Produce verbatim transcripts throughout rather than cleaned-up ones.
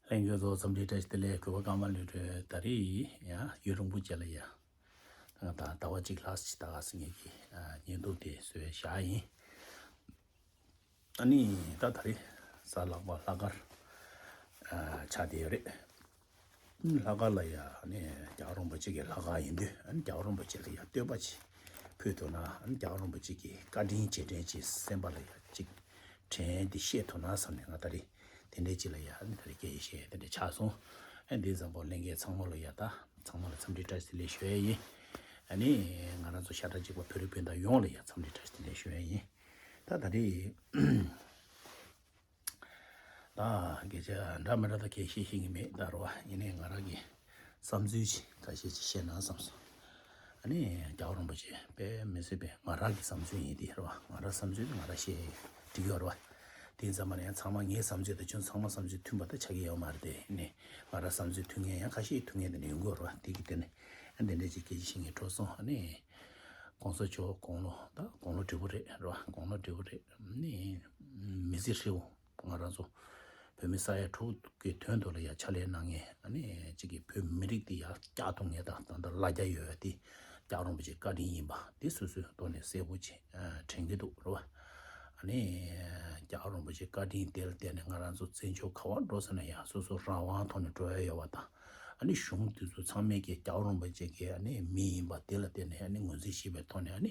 ལྷན་རྒྱས་ཚོ་འཚམས་འདྲི་བཀྲ་ཤིས་བདེ་ལེགས། གུས་པ་ཀརྨ་ལྷུན་གྲུབ། ད་རེས་ཡང་ཡུན་རིང་པོ་རྗེས་ལ་ཡ། ད་ཟླ་བ་གཅིག་ལྷག་ཅིག་ད་ག་སེ་ངེད་ཀྱི་ཨ་བརྙན་ཐུང་དེ་བཟོས་བཞག་ཡིན། ཨ་ནི་ད་ད་རེས་གཟའ་ལྷག་པ་ལྷག་དཀར་ཨ་ཆགས་བསྡད་ཡོད་རེད། ལྷག་དཀར་ལ་ཡ་ཨ་ནི་རྒྱལ་བ་རིན་པོ་ཆེ་གི་ལྷག་དཀར་ཡིན་དུས། ཨ་ནི་རྒྱལ་བ་རིན་པོ་ཆེ་ལ་ཡ་བསྟོད་པ་ཅིག་ཕུལ་ཐུབ་ན། ཨ་ནི་རྒྱལ་བ་རིན་པོ་ཆེ་གི་བཀའ་དྲིན་རྗེས་དྲན་ཅིག་སེམས་པ་ལ་ཡ་ཅིག་དྲན་ཏེ་བཤད་ཐུབ་ན་བསམ་ནས། ང་ད་རེས་དེ་འདྲའི་ཅིག་ལ་ཡ་ཨ་ནི་ད་རེས་སྐད་ཆ་བཤད་དེ་འདྲ་ཆགས་སོང་། ཨ་ནི་འདི་བཟང་པོ་ལྷན་རྒྱས་ཚང་མ་ལ་ཡ། ད་ཚང་མ་ལ་འཚམས་འདྲི་བཀྲ་ཤིས་བདེ་ལེགས་ཞུ་ཡ་ཡིན། ཨ་ནི་ང་རང་ཚོ་ཤ་ཁྲག་གཅིག་པ་བོད་རིགས་སྤུན་ཟླ་ཡོངས་ལ་ཡ་འཚམས་འདྲི་བཀྲ་ཤིས་བདེ་ལེགས་ཞུ་ཡ་ཡིན། ད་ད་རེས་ད་སྐད་ཆ་འདྲ་མི་འདྲ་ད་གས་བཤད་ཤེས་ཀྱི་མེད་ད་རེད་བ། ཡིན་ནའི་ང་རང་གི་བསམ་ཚུལ་ཅིག་ཁ་ཤས་ཅིག་བཤད་ན་བསམ་སོང་། ཨ་ནི་རྒྱལ་བ་རིན་པོ་ཆེ་དཔེ་མི་སྲིད་པའི་ང་རང་གི་བསམ་ཚུལ་ཡིན་དེ་རེད་བ། ང་རང་བསམ་ཚུལ་དེ་ང་རང་བཤད་འགྲིག་ཡོད་རེད་བ། དེ་ཙམ་མ་ཡིན་ཚང་མ་ངའི་བསམ་ཚུལ་དང་ཁྱོད་ཚང་མ་བསམ་ཚུལ་མཐུན་པ་ད་ཆགས་ཀྱི་ཡོད་མ་རེད་དེ། ཨ་ནི་ང་རང་བསམ་ཚུལ་མཐུན་མཁན་ཡང་ཁ་ཤས་མཐུན་མཁན་དེ་འདྲ་ཡོང་གི་ཡོད་རེད་བ། དེ་གི་དེ་ནི་ཨ་འདི་འདྲ་ཅིག་སྐད་ཆ་བཤད་མཁན་འགྲོ་སོང་། ཨ་ནི། གོང་ས་མཆོག་དགུང་ལོ་ད་དགུང་ལོ་བགྲེས་པོ་རེད་རེད་བ། དགུང་ལོ་བགྲེས་པོ་རེད། ནི་མི་ཚེ་ཧྲིལ་པོ་ང་རང་ཚོ་བོད་མི་ས་ཡ་དྲུག་གི་དོན་དུ་ལ་ཡ་ཕྱག་ལས་གནང་མཁན། ཨ་ནི་གཅིག་གི་བོད་མི་རིགས་དེ་ཡར་བཀྱག་ཐུབ་མཁན་དང་། ད་ལྟ་ལ་རྒྱ་ཡོད་ཡ་དེ་རྒྱལ་བ་རིན་པོ་ཆེ་བཀའ་དྲིན་ཡིན་པ་དེ་སོ་སོའི་ཐོག་ནས་གསལ་པོ་ཅིག་དྲན་གྱི་འདུག་རེད་བ། ཨ་ནི་རྒྱལ་བ་རིན་པོ་ཆེ་བཀའ་དྲིན་དེ་ལ་བརྟེན་ནས་ང་རང་ཚོ་བཙན་བྱོལ་ག་བར་འགྲོ་ཟེར་ན་ཡང་སོ་སོ་རང་དབང་ཐོག་ནས་འགྲོ་ཡ་ཡོད་པ་དང་། ཨ་ནི་གཞུང་དེ་ཚོ་ཚང་མས་ཀྱི་རྒྱལ་བ་རིན་པོ་ཆེ་གི་ཨ་ནི་མི་ཡིན་པ་དེ་ལ་བརྟེན་ནས་ཨ་ནི་ངོས་འཛིན་བྱེད་པའི་ཐོག་ནས་ཨ་ནི་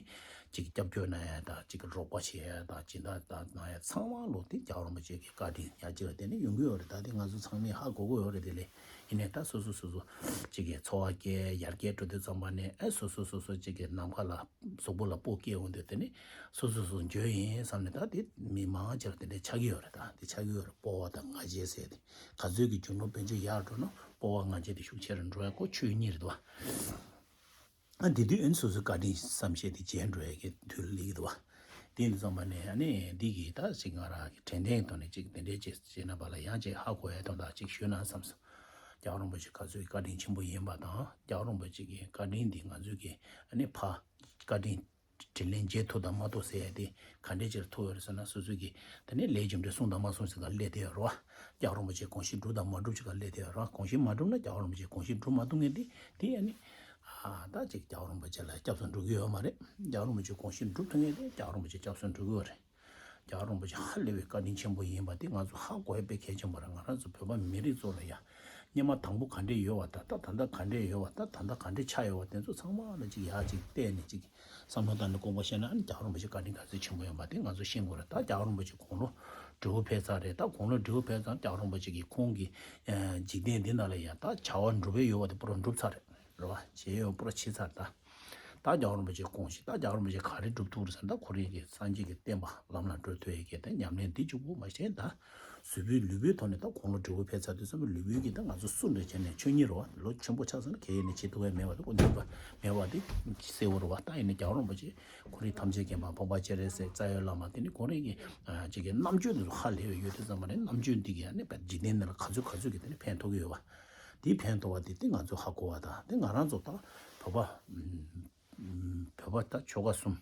ཅིག་སྐྱབས་བཅོལ་གནང་ཡ་དང་། ཅིག་རོགས་པ་བྱེད་ཡ་དང་། སྦྱིན་བདག་དང་གནང་ཡ་ཚང་མ་ལོ་དེ་རྒྱལ་བ་རིན་པོ་ཆེ་གི་བཀའ་དྲིན་ཡ་གཅིག་ལ་བརྟེན་ནས་ཡོང་གི་ཡོད་རེད། ད་དེ་ང་ཚོ་ཚང་མས་ཧ་གོ་གི་ཡོད་རེད། དེ་ལས་ཡིན་ནའི་ད་སོ་སོ་སོ་སོ་ཅིག་གི་འཚོ་བ་སྐྱེལ་ཡར་རྒྱས་འགྲོ་དུས་ཙམ་པ་ནས། ཨ་སོ་སོ་སོ་སོ་ཅིག་གི་ནམ་མཁའ་ལ་གཟུགས་པོ་ལ་སྤོ་སྐྱེལ་འོང་དུས། དེ་ནི་སོ་སོ་སོ་འཇོན་ཡིན་བསམ་ནས། ད་དེ་མི་མང་ཆེ་ལ་དེ་འདྲ་ཆགས་ཀྱི་ཡོད་རེད། ད་དེ་ཆགས་ཀྱི་ཡོད་རེད། སྤོབས་པ་དང་ང་རྒྱལ་ཟེར་དེ། ག་ཚོད་ཀྱི་རྒྱུ་ནོར་དཔལ་འབྱོར་ཡར་འགྲོ་ན་སྤོབས་པ་ང་རྒྱལ་དེ་ཤུགས་ཆེ་རུ་འགྲོ་ཡ་ཁོ་ཆོས་ཉིད་རེད་དོ། ཨ་དེ་དུས་ཨ་ནི་སོ་སོའི་བཀའ་དྲིན་བསམ་ཤེས་དེ་བརྗེད་འགྲོ་ཡ་གི་དུས་ལ་སླེབས་ཀྱི་འདུག་བ། དེ་ཡིན་དུས་ཙམ་པ་ནས་ཨ་ནི་འདི་གི་ད་ཅིག་ང་རང་གི་དྲན་རྟེན་ཐོག་ནས་ཅིག་དེ་འདྲའི་ཅིག་བྱས་ན་བ་ལ་ཡང་ཅིག་ཧ་གོ་ཡ་དོན་དག་ཅིག་ཞུས་ན་བསམ་སོང་། རྒྱལ་བ་རིན་པོ་ཆེ་ག་ཚོད་ཀྱི་བཀའ་དྲིན་ཆེན་པོ་ཡིན་པ་དང་། རྒྱལ་བ་རིན་པོ་ཆེ་གི་བཀའ་དྲིན་འདི་ང་ཚོས་ཀྱི་ཨ་ནི་ཕ་བཀའ་དྲིན་དྲིན་ལན་འཇལ་ཐུབ་དང་མ་ཐུབ་ཟེར་ཡ་དེ་ག་འདྲས་ཅིག་ལ་ཐུག་ཡོད་རེད་ཟེར་ན། སོ་སོ་གིས་དེ་ནས་ལས་རྒྱུ་འབྲས་བསྲུངས་དང་མ་བསྲུངས་ཟེར་ག་སླེབས་བསྡད་ཡོད་རེད་བ། རྒྱལ་བ་རིན་པོ་ཆེ་དགོངས་གཞི་སྒྲུབ་དང་མ་སྒྲུབ་ཅིག་ག་སླེབས་བསྡད་ཡོད་རེད་བ། དགོངས་གཞི་མ་སྒྲུབ་ན་རྒྱལ་བ་རིན་པོ་ཆེ་དགོངས་གཞི་སྒྲུབ་མ་ཐུབ་མཁན་དེ་དེ་ཨ་ནི་ཨ་ད་ཅིག་རྒྱལ་བ་རིན་པོ་ཆེ་ལ་སྐྱབས་སུ་འགྲོ་གི་ཡོད་མ་རེད། རྒྱལ་བ་རིན་པོ་ཆེ་དགོངས་གཞི་སྒྲུབ་ཐུབ་མཁན་དེ་རྒྱལ་བ་རིན་པོ་ཆེ་སྐྱབས་སུ་འགྲོ་གི་ཡོད་རེད། རྒྱལ་བ་རིན་པོ་ཆེ་ཧ་ལས་པའི་བཀའ་དྲིན་ཆེན་པོ་ཡིན་པ་དེ་ང་ཚོ་ཧ་གོ་ཡ་དཔེ་གལ་ཆེན་པོ་རེད། ང་རང་ཚོ་བོད་པ་མི་རིགས་ཚོ་ལ་ཡ། སྔོན་མ་དང་པོ་ག་འདྲས་ཡོད་པ་དང་། ད་ད་ལྟ་ག་འདྲས་ཡོད་པ་དང་། ད་ད་ལྟ་ག་འདྲས་ཆགས་ཡོད་པ་དེ་ཚོ་ཚང་མ་ལ་ཅིག་ཡར་ཅིག་བལྟས་ནས་ཅིག་བསམ་བློ་བཏང་ནས་དགོངས་པ་བཞེས་ན། ཨ་ནི་རྒྱལ་བ་རིན་པོ་ཆེ་བཀའ་དྲིན་ག་ཚོད་ཆེན་པོ་ཡོད་པ་དེ་ང་ཚོ་ཤེས་དགོས་རེད། ད་རྒྱལ་བ་རིན་པོ་ཆེ་དགུང་ལོ་བགྲེས་པོ་ཕེབས་ཚར་རེད། ད་དགུང་ལོ་བགྲེས་པོ་ཕེབས་ཙང་རྒྱལ་བ་རིན་པོ་ཆེ་གིས་ཁོང་གི་འཇིག་རྟེན་འདི་ནང་ལ་ཡ་ད་བྱ་བ་འགྲུབ་པའི་ཡོད་པ་དེ་པུ་ར་འགྲུབ་ཚར་རེད། རེད་བ། བྱས་ཡོད་པུ་ར་བྱས་ཚར། ད་ད་རྒྱལ་བ་རིན་པོ་ཆེ་དགོངས་གཞི། ད་རྒྱལ་བ་རིན་པོ་ཆེ་ག་རེ་སྒྲུབ་ཐུབ་རེད་ཟེར་ན། ད་ཁོ་རང་གི་སངས་རྒྱས་ཀྱི་བསྟན་པ་ལམ་ལ་འགྲོ་ཐུབ་ཡས་ཀྱི་ད་ཉམས་ལེན་འདི་གཅིག་པུ་མ་ཟད། ད་གཟུགས་པོའི་ལུས་པོའི་ཐོག་ནས་ད་དགུང་ལོ་བགྲེས་པོ་ཕེབས་ཚར་དུས་ཙམ་པ་ལུས་པོའི་གི་ད་ང་ཚོ་སུ་འདྲ་བྱས་ནས་ཆོས་ཉིད་རེད་བ། ལོ་ཆེན་པོ་ཆགས་ཚར་ན་གལ་ཡིན་ནས་བྱེད་ཐུབ་ཡས་མེད་པ་དེ། ཁོ་ནུས་པ་མེད་པ་དེ་གསལ་པོ་རེད་བ། ད་ཡིན་ནའི་རྒྱལ་བ་རིན་པོ་ཆེ་ཁོ་རང་ཐམས་ཅད་མཁྱེན་པ་འཕགས་པ་སྤྱན་རས་གཟིགས། རྩ་བའི་བླ་མ། དེ་ནི་ཁོ་རང་གི་ཅིག་གི་རྣམ་དཔྱོད་འདི་ཚོ་ཧ་ལས་པའི་ཡོད་དུས་ཙམ་པ་ནས། རྣམ་དཔྱོད་འདི་གིས་ཨ་ནི་བས་འཇིག་རྟེན་འདི་ལ་ག་ཚོད་ག་ཚོད་ཀྱི་དེ་ནི་ཕན་ཐོགས་ཀྱི་ཡོད་བ། དེའི་ཕན་ཐོགས་པ་དེ་དེ་ང་ཚོ་ཧ་གོ་བ་དང་། དེ་ང་རང་ཚོ་ད་བོད་པ་བོད་པ་ད་ཆོལ་ཁ་གསུམ་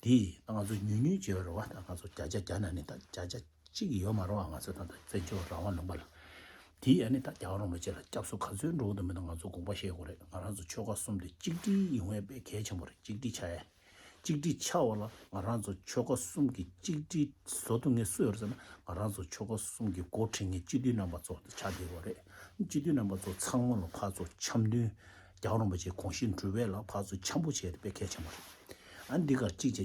དེ་ད་ང་ཚོ་ཉུང་ཉུང་བྱས་པ་རེད་བ། ད་ང་ཚོ་བརྒྱ་ཆ་བརྒྱ་ནང་ནས་ད་བརྒྱ་ཆ་གཅིག་ཡོད་མ་རེད་བ། ང་ཚོ་ད་ད་བཙན་བྱོལ་རང་དབང་ལུང་པ་ལ། དེ་ཨ་ནི་ད་རྒྱལ་བ་རིན་པོ་ཆེ་ལ་སྐྱབས་སུ་ག་ཚོད་འགྲོ་གི་འདུག་མི་འདུག་ང་ཚོ་དགོངས་པ་བཞེས་དགོས་རེད། ང་རང་ཚོ་ཆོལ་ཁ་གསུམ་དེ་གཅིག་སྒྲིལ་ཡོང་ཡ་དཔེ་གལ་ཆེན་པོ་རེད། གཅིག་སྒྲིལ་ཆགས་ཡ། གཅིག་སྒྲིལ་ཆགས་པ་ལ་ང་རང་ཚོ་ཆོལ་ཁ་གསུམ་གྱི་གཅིག་སྒྲིལ་བཟོ་ཐུབ་མཁན་སུ་ཡོད་རེད་ཟེར་ན། ང་རང་ཚོ་ཆོལ་ཁ་གསུམ་གྱི་འགོ་ཁྲིད་མཁན་སྤྱི་འཐུས་རྣམ་པ་ཚོ་དེ་ཆགས་བསྡད་ཡོད་རེད། སྤྱི་འཐུས་རྣམ་པ་ཚོ་ཚང་མ་ལ་ཕར་ཚུར་འཆམ་མཐུན། རྒྱལ་བ་རིན་པོ་ཆེའི་དགོངས་གཞི་འགྲུབ་པ་ལ་ཕར་ཚུར་འཆམ་པོ་བྱས་ཏེ་དཔེ་གལ་ཆེན་པོ་རེད། ཨ་འདི་གར་གཅིག་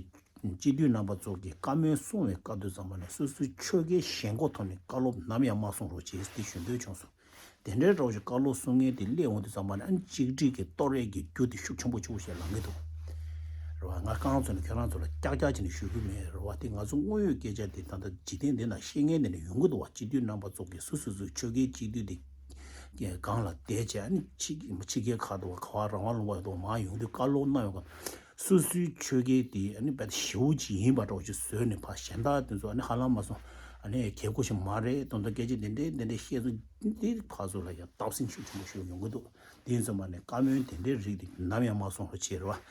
བྱས། སྤྱི་འཐུས་རྣམ་པ་ཚོ་གིས་བཀའ་མོལ་གསུང་བའི་སྐབས་དུས་ཙམ་པ་ནས་སོ་སོའི་ཆོལ་ཁའི་ཞེན་ཁོག་ཐོག་ནས་བཀའ་སློབ་ནམ་ཡང་མ་གསུང་རོགས་བྱེད་ཟེར་ཞུ་འདོད་བྱུང་སོང་། དེ་འདྲའི་འདྲ་བོ་ཞིག་བཀའ་སློབ་གསུང་མཁན་དེ་སླེབས་འོང་དུས་ཙམ་པ་ནས། ཨ་ནི་གཅིག་སྒྲིལ་གྱི་གཏོར་ཡས་ཀྱི་རྒྱུ་དེ་ཤུགས་ཆེན་པོ་ཆེ་བོ་ཞིག་ལངས་ཀྱི་འདུག་རེད་བ། ང་རྐང་ཚོ་ནས་ཁྱོད་རང་ཚོ་ལ་ཀྱག་ཀྱག་བྱས་ནས་ཞུ་གི་མེད་རེད་བ། དེ་ང་ཚོ་དངོས་ཡོད་སྐད་ཆ་དེ་ད་ལྟ་འཇིག་རྟེན་འདི་ན་བཤད་མཁན་དེ་ནས་ཡོང་གི་འདུག་བ། སྤྱི་འཐུས་རྣམ་པ་ཚོ་གིས་སོ་སོ་སོའི་ཆོལ་ཁའི་སྤྱི་འཐུས་དེ་སྒང་ལ་བསྡད་བྱས། ཨ་ནི་ཕྱི་ཕྱི་རྒྱལ་ཁག་ཏུ་བ་ག་བ་རང་དབང་ལུང་པ་ཡོད་དུ་མ་ཡོང་དུས་བཀའ་སློབ་གནང་ཡོང་ག་སོ་སོའི་ཆོལ་ཁའི་དེ་ཨ་ནི་དཔེ་ཞེ་པོ་ཅིག་ཡིན་པ་འདྲ་བོ་ཞིག་བཟོས་ནས་ཕར་གཞན་དག་དེ་ཚོ་ཨ་ནི་ཧ་ལམ་མ་སོང་། ཨ་ནི་གལ་དགོས་ཤིག་མ་རེད་དོན་དག་སྐད་ཆ་དེ་འདྲའི་དེ་འདྲའི་བཤད་ཚོ་འདི་ཕར་ཚུར་ལ་ཡང་བརྡབ་གསིག་ཤུགས་ཆེན་པོ་ཞིག་ཡོང་གི་འདུག་དེ་ཡིན་ཙམ་པ་ནས་བཀའ་མོལ་དེ་འདྲའི་རིགས་དེ་ནམ་ཡང་མ་གསུང་རོགས་བྱེད་རོགས།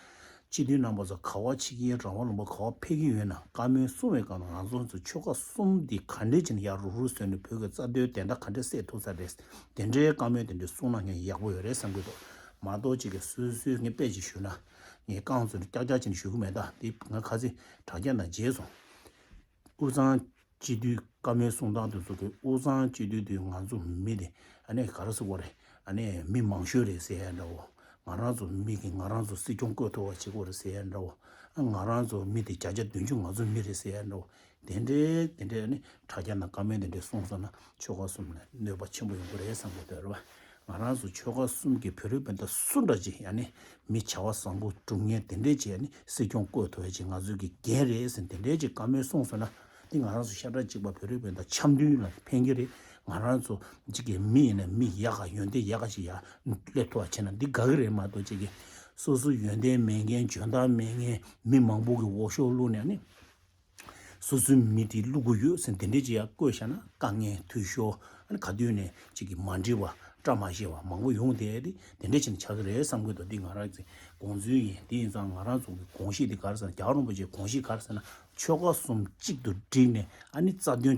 སྤྱི་འཐུས་རྣམ་པ་ཚོ་ག་པར་ཕྱིན་གྱི་ཡིན། རང་དབང་ལུང་པ་ག་པར་ཕེབས་ཀྱི་ཡོད་ན། བཀའ་མོལ་གསུང་བའི་སྐབས་ལ་ང་ཚོ་ཚོ་ཆོལ་ཁ་གསུམ་འདི་ག་འདྲས་བྱས་ནས་ཡར་རུབ་རུབ་བཟོས་ནས་བོད་ཀྱི་རྩ་དོན་བདེན་མཐའ་ག་འདྲས་གསལ་ཐུབ་ས་རེད། དེ་འདྲའི་བཀའ་མོལ་དེ་འདྲས་གསུང་ན་ངས་ཡག་པོ་ཡོད་རེད་བསམ་གྱི་འདུག། མ་གཏོགས་ཅིག་གིས་སོ་སོས་ངས་དཔེ་ཅིག་ཞུས་ན། ངས་རྐང་བཙུགས་ནས་ཀྱག་ཀྱག་བྱས་ནས་ཞུ་གི་མེད། ད་འདི་ང་ཁ་སང་དྲ་རྒྱ་ནང་མཇལ་སོང་། དབུས་གཙང་སྤྱི་འཐུས་བཀའ་མོལ་གསུང་སྟངས་དེ་ཚོ་གི། དབུས་གཙང་སྤྱི་འཐུས་དེ་ང་ཚོ་མི་དེ་ཨ་ནི་ག་རེ་ཟེར་དགོས་རེད། ཨ་ནི་མི་མང་ཤོས་རེད་ཟེར་ཡ་འདྲ་བོ། ང་རང་ཚོ་མི་གིས་ང་རང་ཚོ་སྲིད་སྐྱོང་བསྐོ་ཐུབ་པ་བྱེད་དགོས་རེད་ཟེར་ཡ་འདྲ་བོ། ང་རང་ཚོ་མི་དེ་བརྒྱ་ཆ་བདུན་ཅུ་ང་ཚོ་མི་རེད་ཟེར་ཡ་འདྲ་བོ། དེ་འདྲའི་དེ་འདྲའི་ཨ་ནི་དྲ་རྒྱ་ནང་བཀའ་མོལ་དེ་འདྲའི་གསུངས་སོང་ན་ཆོལ་ཁ་གསུམ་ལ་གནོད་པ་ཆེན་པོ་ཡོང་གི་རེད་བསམ་གྱི་འདུག་རེད་བ། ང་རང་ཚོ་ཆོལ་ཁ་གསུམ་གྱི་བོད་རིགས་སྤུན་ཟླ་སུ་འདྲ་ཅིག་ཡང་ནི་མི་བྱ་བ་བཟང་པོ་སྒྲུབ་མཁན་དེ་འདྲས་ཅིག་ཡང་ནི་སྲིད་སྐྱོང་བསྐོ་ཐུབ་ཡ་ཅིག་ང་ཚོའི་གི་འགན་རེད་ཟེར་དེ་འདྲས་ཅིག་བཀའ་མོལ་གསུངས་སོང་ན། འདི་ང་རང་ཚོ་ཤ་ཁྲག་གཅིག་པ་བོད་རིགས་སྤུན་ཟླ་འཆམ་མཐུན་ལ་ཕན་གྱི་རེད། ང་རང་ཚོ་གཅིག་གི་མི་ཡིན་ན་མི་ཡག་ག་ཡོན་ཏན་ཡག་ག་ཅིག་ཡར་སླེབས་ཐུབ་པ་བྱས་ན་འདི་དགའ་གི་རེད་མ་གཏོགས། གཅིག་གི་སོ་སོ་ཡོན་ཏན་མེད་མཁན་འཇོན་ཐང་མེད་མཁན་མི་མང་པོ་གི་འོག་ཤོག་བླུགས་ནས་ནི། སོ་སོའི་མི་དེ་བླུག་གི་ཡོད་ཟེར་དེ་འདྲས་ཅིག་ཡར་བཀོད་བཞག་ན། དཀའ་ངལ་འཐུས་ཤོར་ཨ་ནི་ག་དུས་ནས་ཅིག་གི་མ་འགྲིག་པ་བཀྲ་མ་ཤིས་པ་མང་པོ་ཡོང་བསྡད་དེ་དེ་འདྲས་ཅིག་ཆགས་ཀྱི་རེད་བསམ་གྱི་འདུག། འདི་ང་རང་གི་དགོངས་ཚུལ་ཡིན། དེ་ཡིན་ཙང་ང་རང་ཚོ་གི་དགོངས་གཞི་འདི་ག་རེ་ཟེར་ན། རྒྱལ་བ་རིན་པོ་ཆེའི་དགོངས་གཞི་ག་རེ་ཟེར་ན། ཆོལ་ཁ་གསུམ་གཅིག་ཏུ་བསྒྲིལ་ནས་ཨ་ནི་རྩ་དོན་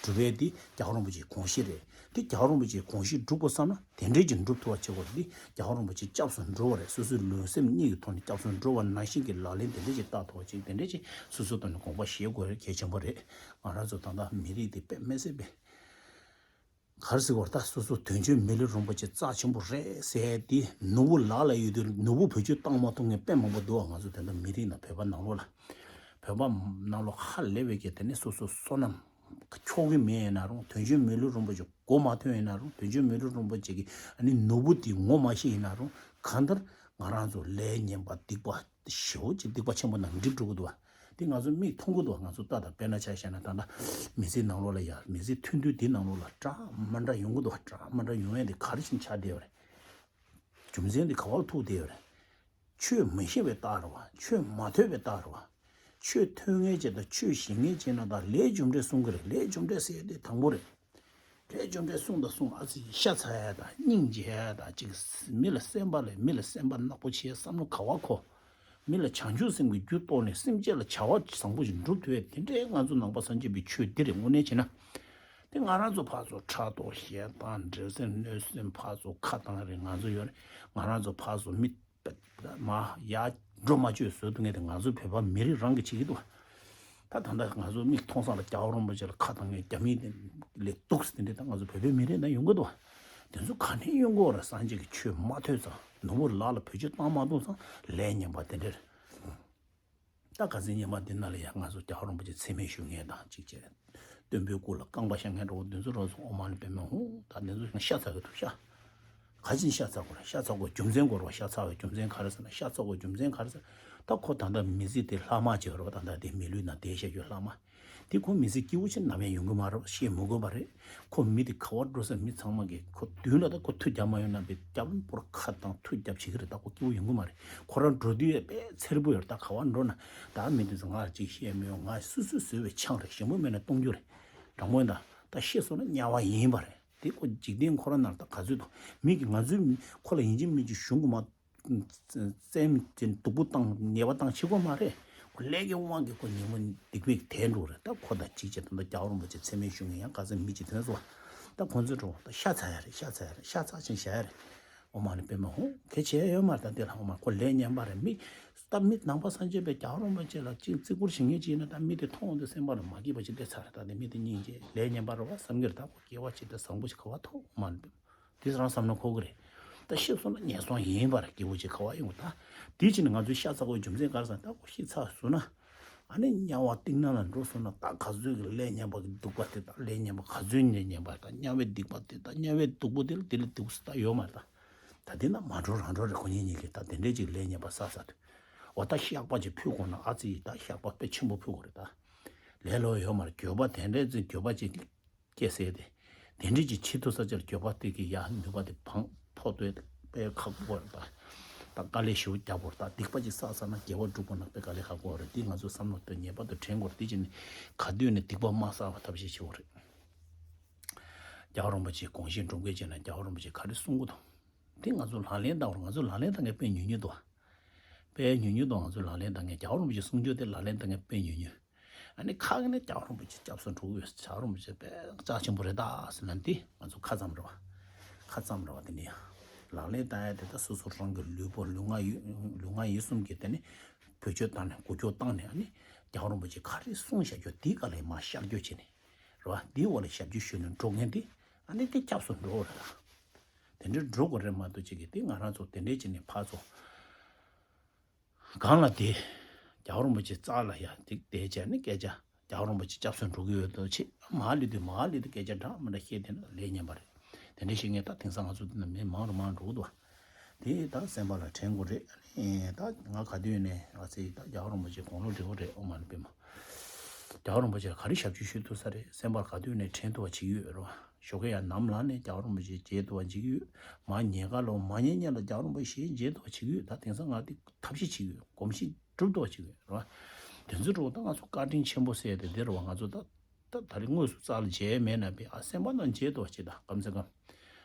སྒྲུབ་པའི་འདི་རྒྱལ་བ་རིན་པོ་ཆེའི་དགོངས་གཞི་རེད། འདི་རྒྱལ་བ་རིན་པོ་ཆེའི་དགོངས་གཞི་སྒྲུབ་དགོས་བསམ་ན་དེ་འདྲས་ཀྱི་སྒྲུབ་ཐུབ་པ་བྱེད་དགོས་རེད། འདི་རྒྱལ་བ་རིན་པོ་ཆེ་སྐྱབས་སུ་འགྲོ་བ་རེད། སོ་སོའི་ལུས་སེམས་གཉིས་ཀྱི་ཐོག་ནས་སྐྱབས་སུ་འགྲོ་བ་ནང་བཞིན་གྱི་ལག་ལེན་དེ་འདྲས་ཀྱི་བསྟར་ཐུབ་པ་ཅིག་དེ་འདྲས་ཀྱི་སོ་སོའི་ཐོག་ནས་དགོངས་པ་བཞེས་དགོས་རེད། གལ་ཆེན་པོ་རེད། ང་རང་ཚོ་ད་ལྟ་མི་རིགས་འདི་དཔེ་མི་སྲིད་པའི་ག་རེ་ཟེར་དགོས་རེད། ད་སོ་སོ་དོན་གཅོད་མི་ལུས་རིན་པོ་ཆེ་རྩ་ཆེན་པོ་རེད་ཟེར་དེ་ནོར་བུ་ལག་ལ་ཡོད་དུས་ནོར་བུ་བེད་སྤྱོད་བཏང་མ་ཐུབ་མཁན་དཔེ་མང་པོ་འདུག་བ། ང་ཚོ་དེ་འདྲ་མི་རིགས་ནང་བོད་པ་ནང་ལོགས་ལ། བོད་པ་ནང་ལོགས་ཧ་ལས་པའི་གི་དེ་ནི་སོ་སོ་བསོད་ནམས་འཁྱོག་གི་མེད་ཡིན་ན་རུང་། དོན་གཅོད་མི་ལུས་རིན་པོ་ཆེ་གོ་མ་ཐོས་ཡིན་ན་རུང་། དོན་གཅོད་མི་ལུས་རིན་པོ་ཆེ་གི་ཨ་ནི་ནོར་བུ་དེ་ངོ་མ་ཤེས་ཡིན་ན་རུང་། གང་ལྟར་ང་རང་ཚོ་ལས་ངན་པ་སྡིག་པ་ཞེ་པོ་ཅིག་སྡིག་པ་ཆེན་པོ་ནང་འགྲིབ་འགྲོ་གི་འདུག་བ། དེ་ང་ཚོ་མིག་མཐོང་གི་འདུག་བ། ང་ཚོ་ལྟ་དང་། དཔེར་ན་ཆ་བཞག་ན་ད་ལྟ་མི་ཚེ་ནང་ལོགས་ལ་ཡ། མི་ཚེ་ཐུང་ཐུང་འདི་ནང་ལོགས་ལ་འདྲ་མི་འདྲ་ཡོང་གི་འདུག་བ། འདྲ་མི་འདྲ་ཡོང་ཡ་དེ་ག་རེ་བྱས་ནས་ཆགས་བསྡད་ཡོད་རེད། རྒྱུ་མཚན་དེ་ག་པར་ཐུག་བསྡད་ཡོད་རེད། ཆོས་མི་ཤེས་པའི་རྟགས་རེད་བ། ཆོས་མ་ཐོས་པའི་རྟགས་རེད་བ། ཆོས་ཐོས་མཁན་ཅིག་དང་ཆོས་ཤེས་མཁན་ཅིག་ཡིན་ན་ད་ལས་རྒྱུ་འབྲས་གསུང་གི་རེད། ལས་རྒྱུ་འབྲས་ཟེར་ཡ་དེ་དང་པོ་རེད། ལས་རྒྱུ་འབྲས་གསུང་དང་གསུང་ཨ་ཙི་ཤ་ཚ་ཡ་དང་སྙིང་རྗེ་ཡ་དང་། ཅིག་མི་ལ་སེམས་པ་ལས། མི་ལ་སེམས་པ་ནག་པོ་བྱེད་བསམ་བློ་ག་པར་འཁོར། མི་ལ་བྱང་ཆུབ་སེམས་ཀྱི་རྒྱུ་རྟོགས་ནས་སེམས་ཅན་ལ་བྱ་བ་བཟང་པོ་ཞིག་འགྲུབ་ཐུབ་ཡ་དེ་འདྲའི་ང་ཚོ་ནང་པ་སངས་རྒྱས་པའི་ཆོས་འདི་རེད། དངོས་གནས་བྱས་ན། དེ་ང་རང་ཚོ་ཕར་ཚུར་ཕྲག་དོག་ཞེ་སྡང་འབྲེལ་ཟིན་གནོད་སེམས་ཕར་ཚུར་ཁ་བཏང་རེད། ང་ཚོ་ཡོད་རེད། ང་རང་ཚོ་ཕར་ཚུར་མི་མ་ཡ་འགྲོ་མ་བཅོས་བཟོ་ཐུབ་མཁན་དེ་ང་ཚོ་བོད་པ་མི་རིགས་རང་གིས་བྱེད་ཀྱི་འདུག་བ། ད་ད་ལྟ་ང་ཚོ་མིག་མཐོང་ས་ལ་རྒྱལ་བ་རིན་པོ་ཆེ་ལ་ཁ་བཏང་མཁན་རྒྱ་མི་ལས་སྡུག་ས་དེ་འདྲས་ད་ང་ཚོ་བོད་པའི་མི་རིགས་ནང་ཡོང་གི་འདུག་བ། དེ་ཚོ་ག་ནས་ཡོང་གི་ཡོད་རེད། སངས་རྒྱས་ཀྱི་ཆོས་མ་ཐོས་ཙང་། ནོར་བུ་ལག་ལ་བེད་སྤྱོད་བཏང་མ་ཐུབ་ཙང་། ལས་ངན་པ་དེ་འདྲས་རེད། ད་ཁ་སང་ཉི་མ་འདི་ནང་ལ་ཡང་ང་ཚོ་རྒྱལ་བ་རིན་པོ་ཆེ་མཚན་སྨད་ཞུ་མཁན་དང་གཅིག་བྱས། སྟོན་པའི་སྐུ་ལ་རྐང་པ་བཤམས་མཁན་འདྲ་བོ་འདི་ཚོ་རང་ཚོ་ཨོཾ་མ་ཎི་པདྨེ་ཧཱུྃ། ད་འདི་ཚོ་ཡང་ཤ་ཚ་གི་འདུག་ཤ། ག་ཅིག་ཤ་ཚ་དགོས་རེད། ཤ་ཚ་དགོས་རྒྱུ་མཚན་དགོས་རེད་བ། ཤ་ཚ་བའི་རྒྱུ་མཚན་ག་རེ་ཟེར་ན། ཤ་ཚ་དགོས་རྒྱུ་མཚན་ག་རེ་ཟེར་ན། ད་ཁོ་ད་ལྟ་མི་ཚེ་དེ་ལྷག་མ་བྱས་རེད་བ། ད་ལྟ་དེ་མི་ལུས་ནང་བསྡད་བཞག་རྒྱུ་ལྷག་མ། དེ་ཁོ་མི་ཚེ་སྐྱིད་པོ་ཅིག་ནམ་ཡང་ཡོང་གི་མ་རེད། བཤད་མི་དགོས་པ་རེད། ཁོ་མི་དེ་ག་པར་འགྲོ་ས་མི་ཚང་མ་གིས་ཁོ་མདུན་ལ་ད་ཁོ་མཐུ་རྒྱབ་མ་ཡོང་ན་བས་རྒྱབ་པོར་ཁ་བཏང་མཐུ་རྒྱབ་བྱེད་ཀྱི་རེད། ད་ཁོ་སྐྱིད་པོ་ཡོང་གི་མ་རེད། ཁོ་རང་འགྲོ་དུས་ཡ་དཔེ་འཚེར་པོ་ཡོད་རེད། ད་ག་པར་འགྲོ་ན་ད་མི་དེ་ཚོ་ང་ལ་ཅིག་བཤད་མི་ཡོང་། ང་སོ་སོས་བཟོས་པའི་ཆང་རེད། ཞིམ་པོ་མེད་ན་གཏོང་རྒྱུ་རེད། དྲང་པོ་ཡིན་ད། ད་བཤད་སོང་ན་དམྱལ་བ་ཡིན་པ་རེད། དེ་ཁོ་འཇིག་རྟེན་ཁོ་རང་ནང་ད་ག་ཚོད་དང་། མི་གིས་ང་ཚོའི་ཁོ་ལ་ཡིན་གཅིག་མིན་གཅིག་ཞུ་གི་མ། བཙན་གྱིས་སྡུག་པོ་བཏང་ཉེས་པ་བཏང་བྱེད་དགོས་མ་རེད། ཁོ་ལས་ཀྱི་དབང་གིས་ཁོ་ཉེས་པ་སྡིག་པའི་དེ་འགྲོ་རེད། ད་ཁོ་དང་གཅིག་བྱས་ད་ལྟ་རྒྱལ་བ་རིན་པོ་ཆེ་མཚན་སྨད་ཞུ་མཁན་ཡང་ཁ་སང་མི་གཅིག་དེ་ཚོ། ད་ཁོ་ཚོའི་འགྲོ་ད་ཤ་ཚ་ཡ་རེད། ཤ་ཚ་ཡ་རེད། ཤ་ཚ་ཅིང་བཞག་ཡ་རེད། ཨོཾ་མ་ཎི་པདྨེ་ཧཱུྃ། གལ་ཆེ་ཡོད་མ་རེད། ད་འདི་ལ་ཨོཾ་མ་ཁོ་ལས་ངན་པ་རེད། མི་ད་མི་ནང་པ་སངས་རྒྱས་པའི་རྒྱལ་བ་རིན་པོ་ཆེ་ལ་ཅིག་བརྩི་བཀུར་བྱེད་མཁན་ཅིག་ཡིན་ན་ད་མི་དེ་མཐོང་དུས་སེམས་པ་ལ་མ་སྐྱིད་པ་ཅིག་སླེབས་ཚར་རེད། ད་དེ་མི་དེ་སྙིང་རྗེ་ལས་ངན་པ་རེད་བ་བསམ་གྱི་རེད། ད་ཁོ་སྐྱེ་བ་ཅིག་ད་བཟང་པོ་ཞིག་ག་པར་ཐོབ། ཨོཾ་མ་ཎི་པདྨེ། དེ་རང་བསམ་བློ་འཁོར་གི་རེད། ད་ཤི་སོང་ན་ངན་སོང་ཡིན་པ་རེད། སྐྱིད་པོ་ཅིག་ག་པར་ཡོང་གི། ད་དེ་ཕྱིན་ནས་ང་ཚོས་ཤ་ཚ་དགོས་རྒྱུ་མཚན་ག་རེ་ཟེར་ན། ད་ཁོ་ཤི་ཚར་སོང་ན་ཨ་ནི་དམྱལ་བ་སྡུག་བསྔལ་ལ་འགྲོ་སོང་ན། ད་ག་ཚོད་ཀྱི་ལས་ངན་པ་གི་སྡུག་པ་དེ། ད་ལས་ངན་པ་ག་ཚོད་ལས་ངན་པ། ད་དམྱལ་བའི་སྡིག་པ་དེ། ད་དམྱལ་བའི་སྡུག་པོ་དེ་ལ་དེ་ལས་སྡུག་ས་ད་ཡོད་མ་རེད། ད་ད་དེ་ན་མ་འགྲོ་རང་འགྲོ་རེད། ཁོ་གཉིས་གཉིས་ཀྱིས་ད་དེ་འདྲས་ཅིག་ལས་ངན་པ་བསགས་ཚར་དུས། འོ་ད་བཤགས་པ་ཅིག་ཕུལ་དགོས་ན། ཨ་ཙི་ད་བཤགས་པ་དཔེ་ཆེན་པོ་ཕུལ་དགོས་རེད། ད་ལས་སླ་པོ་ཡོད་མ་རེད། འགྱོད་པ་དེ་འདྲས་ཅིག་འགྱོད་པ་ཅིག་སྐྱེས་ཟེར་ཏེ། དེ་འདྲས་ཀྱི་ཆེད་དུ་ས་ཆར་འགྱོད་པ་དེ་གི་ཡ་ནུས་པ་དེ་བང་ཕོག་སྟེ་དཔེ་ཁག་པོ་རེད། ད་ད་དཀའ་ལས་ཞེ་པོ་རྒྱག་དགོས་རེད། ད་སྡིག་པ་ཅིག་བསགས་ཚར་ན་དགེ་བ་སྒྲུབ་དགོས་ན་དཔེ་དཀའ་ལས་ཁག་པོ་རེད། དེ་ང་ཚོས་བསམ་བློ་དཔེ་ངེས་པར་དུ་དྲན་དགོས་རེད། དེ་བྱས་ནས་ག་དུས་ནས་སྡིག་པ་མ་བསགས་པ་ཐབས་ཤེས་བྱེད་དགོས་རེད། རྒྱལ་བ་རིན་པོ་ཆེའི་དགོངས་གཞི་སྒྲུབ་མཁན་བྱས་ན་རྒྱལ་བ་རིན་པོ་ཆེས་ག་རེ་གསུང་གི་འདུག། དེ་ང་ཚོ་ལག་ལེན་བསྟར་དགོས་རེད། ང་ཚོ་ལག་ལེན་བསྟར་མཁན་དཔེ་ཉུང་ཉུང་འདུག། དཔེ་ཉུང་ཉུང་དང་། ང་ཚོ་ལག་ལེན་བསྟར་མཁན། རྒྱལ་བ་རིན་པོ་ཆེའི་གསུང་ཆོས་དེ་ལག་ལེན་བསྟར་མཁན་དཔེ་ཉུང་ཉུང་། ཨ་ནི་ཁ་གི་ནས་རྒྱལ་བ་རིན་པོ་ཆེ་སྐྱབས་སུ་འགྲོ་དགོས། རྒྱལ་བ་རིན་པོ་ཆེ་དཔེ་རྩ་ཆེན་པོ་རེད་ད་ཟེར་ལབ་ནས། དེ་ང་ཚོ་ཁ་ཙམ་རེད་བ། ཁ་ཙམ་རེད་བ། དེ་ནས་ཡང་ལག་ལེན་བསྟར་ཡ་དེ་ད་སོ་སོ་རང་གི་ལུས་པོ། ལུས་ངག་ཡིད། ལུས་ངག་ཡིད་གསུམ་གྱི་དེ་ནི་བེད་སྤྱོད་བཏང་ནས། འགུལ་སྐྱོད་བཏང་ནས། ཨ་ནི་རྒྱལ་བ་རིན་པོ་ཆེས་ག་རེ་གསུངས་བཞག་རྒྱུ་དེའི་སྒང་ལ་མར་ཤར་སྐྱོད་བྱས་ནས་རེད་བ། དེའི་འོག་ལ་ཞབས་ཕྱི་ཞུས་ནས་འགྲོ་མཁན་དེ། ཨ་ནི་དེ་སྐྱབས་སུ་འགྲོ་རེད་ད། དེ་འདྲའི་འགྲོ་དགོས་རེད་མ་གཏོགས། ཅིག་གིས་དེ་ང་རང་ཚོ་དེ་འདྲའི་བྱས་ནས་ཕར་ཚུར་སྒང་ལ་དེ། རྒྱལ་བ་རིན་པོ་ཆེ་རྩ་ལ་ཡ་དེ་བསྡད་བྱས་ནས་སྐད་ཆ། རྒྱལ་བ་རིན་པོ་ཆེ་སྐྱབས་སུ་འགྲོ་གི་ཡོད་དོ་ཅེས་མར་སླེབས་དུས། མར་སླེབས་དུས་སྐད་ཆ་འདྲ་མི་འདྲ་བཤད་བསྡད་ན་ལས་ངན་པ་རེད། དེ་འདྲ་བཤད་མཁན་ད་དེང་སང་ང་ཚོ་འདི་ན་མི་མང་རུ་མང་འགྲོ་གི་འདུག་བ། དེ་ད་སེམས་པ་ལ་དྲན་དགོས་རེད། ཨ་ནི་ད་ང་ག་དུས་ནས། ཨ་ཙི། ད་རྒྱལ་བ་རིན་པོ་ཆེ་དགུང་ལོ་བགྲེས་པོ་རེད། ཨོ་མ་ནི་པད་མ། རྒྱལ་བ་རིན་པོ་ཆེ་ག་རེ་ཞབས་ཕྱི་ཞུ་ཐུབ་ས་རེད། སེམས་པ་ལ་ག་དུས་ནས་དྲན་ཐུབ་པ་བྱེད་ཀྱི་ཡོད་རེད་བ། ཞོགས་ཀས་ཡར་ནམ་ལངས་ནས་རྒྱལ་བ་རིན་པོ་ཆེ་མཇལ་ཐུབ་པ་བྱེད་ཀྱི་ཡོད། མར་ཉལ་ཁ་ལ། མར་ཉལ་ཉལ་ལ་རྒྱལ་བ་རིན་པོ་ཆེ་མཇལ་ཐུབ་པ་བྱེད་ཀྱི་ཡོད། ད་དེང་སང་ང་དེ་ཐབས་ཤེས་བྱེད་ཀྱི་ཡོད། གོམས་གཤིས་སྒྲུབ་ཐུབ་པ་བྱེད་ཀྱི་ཡོད་རེད་བ། དེ་ཚོ་འགྲོ། ད་ང་ཚོ་བཀའ་དྲིན་ཆེན་པོ་ཟེར་དེ་འདི་རེད་བ། ང་ཚོ་ད་ད་ད་རེས་དངོས་སུ་རྩ་ལ་མཇལ་མེད་ན་པས། ཨ། སེམས་པ་ནང་མཇལ་ཐུབ་པ་བྱེད། ད་གམ་སེ་གམ་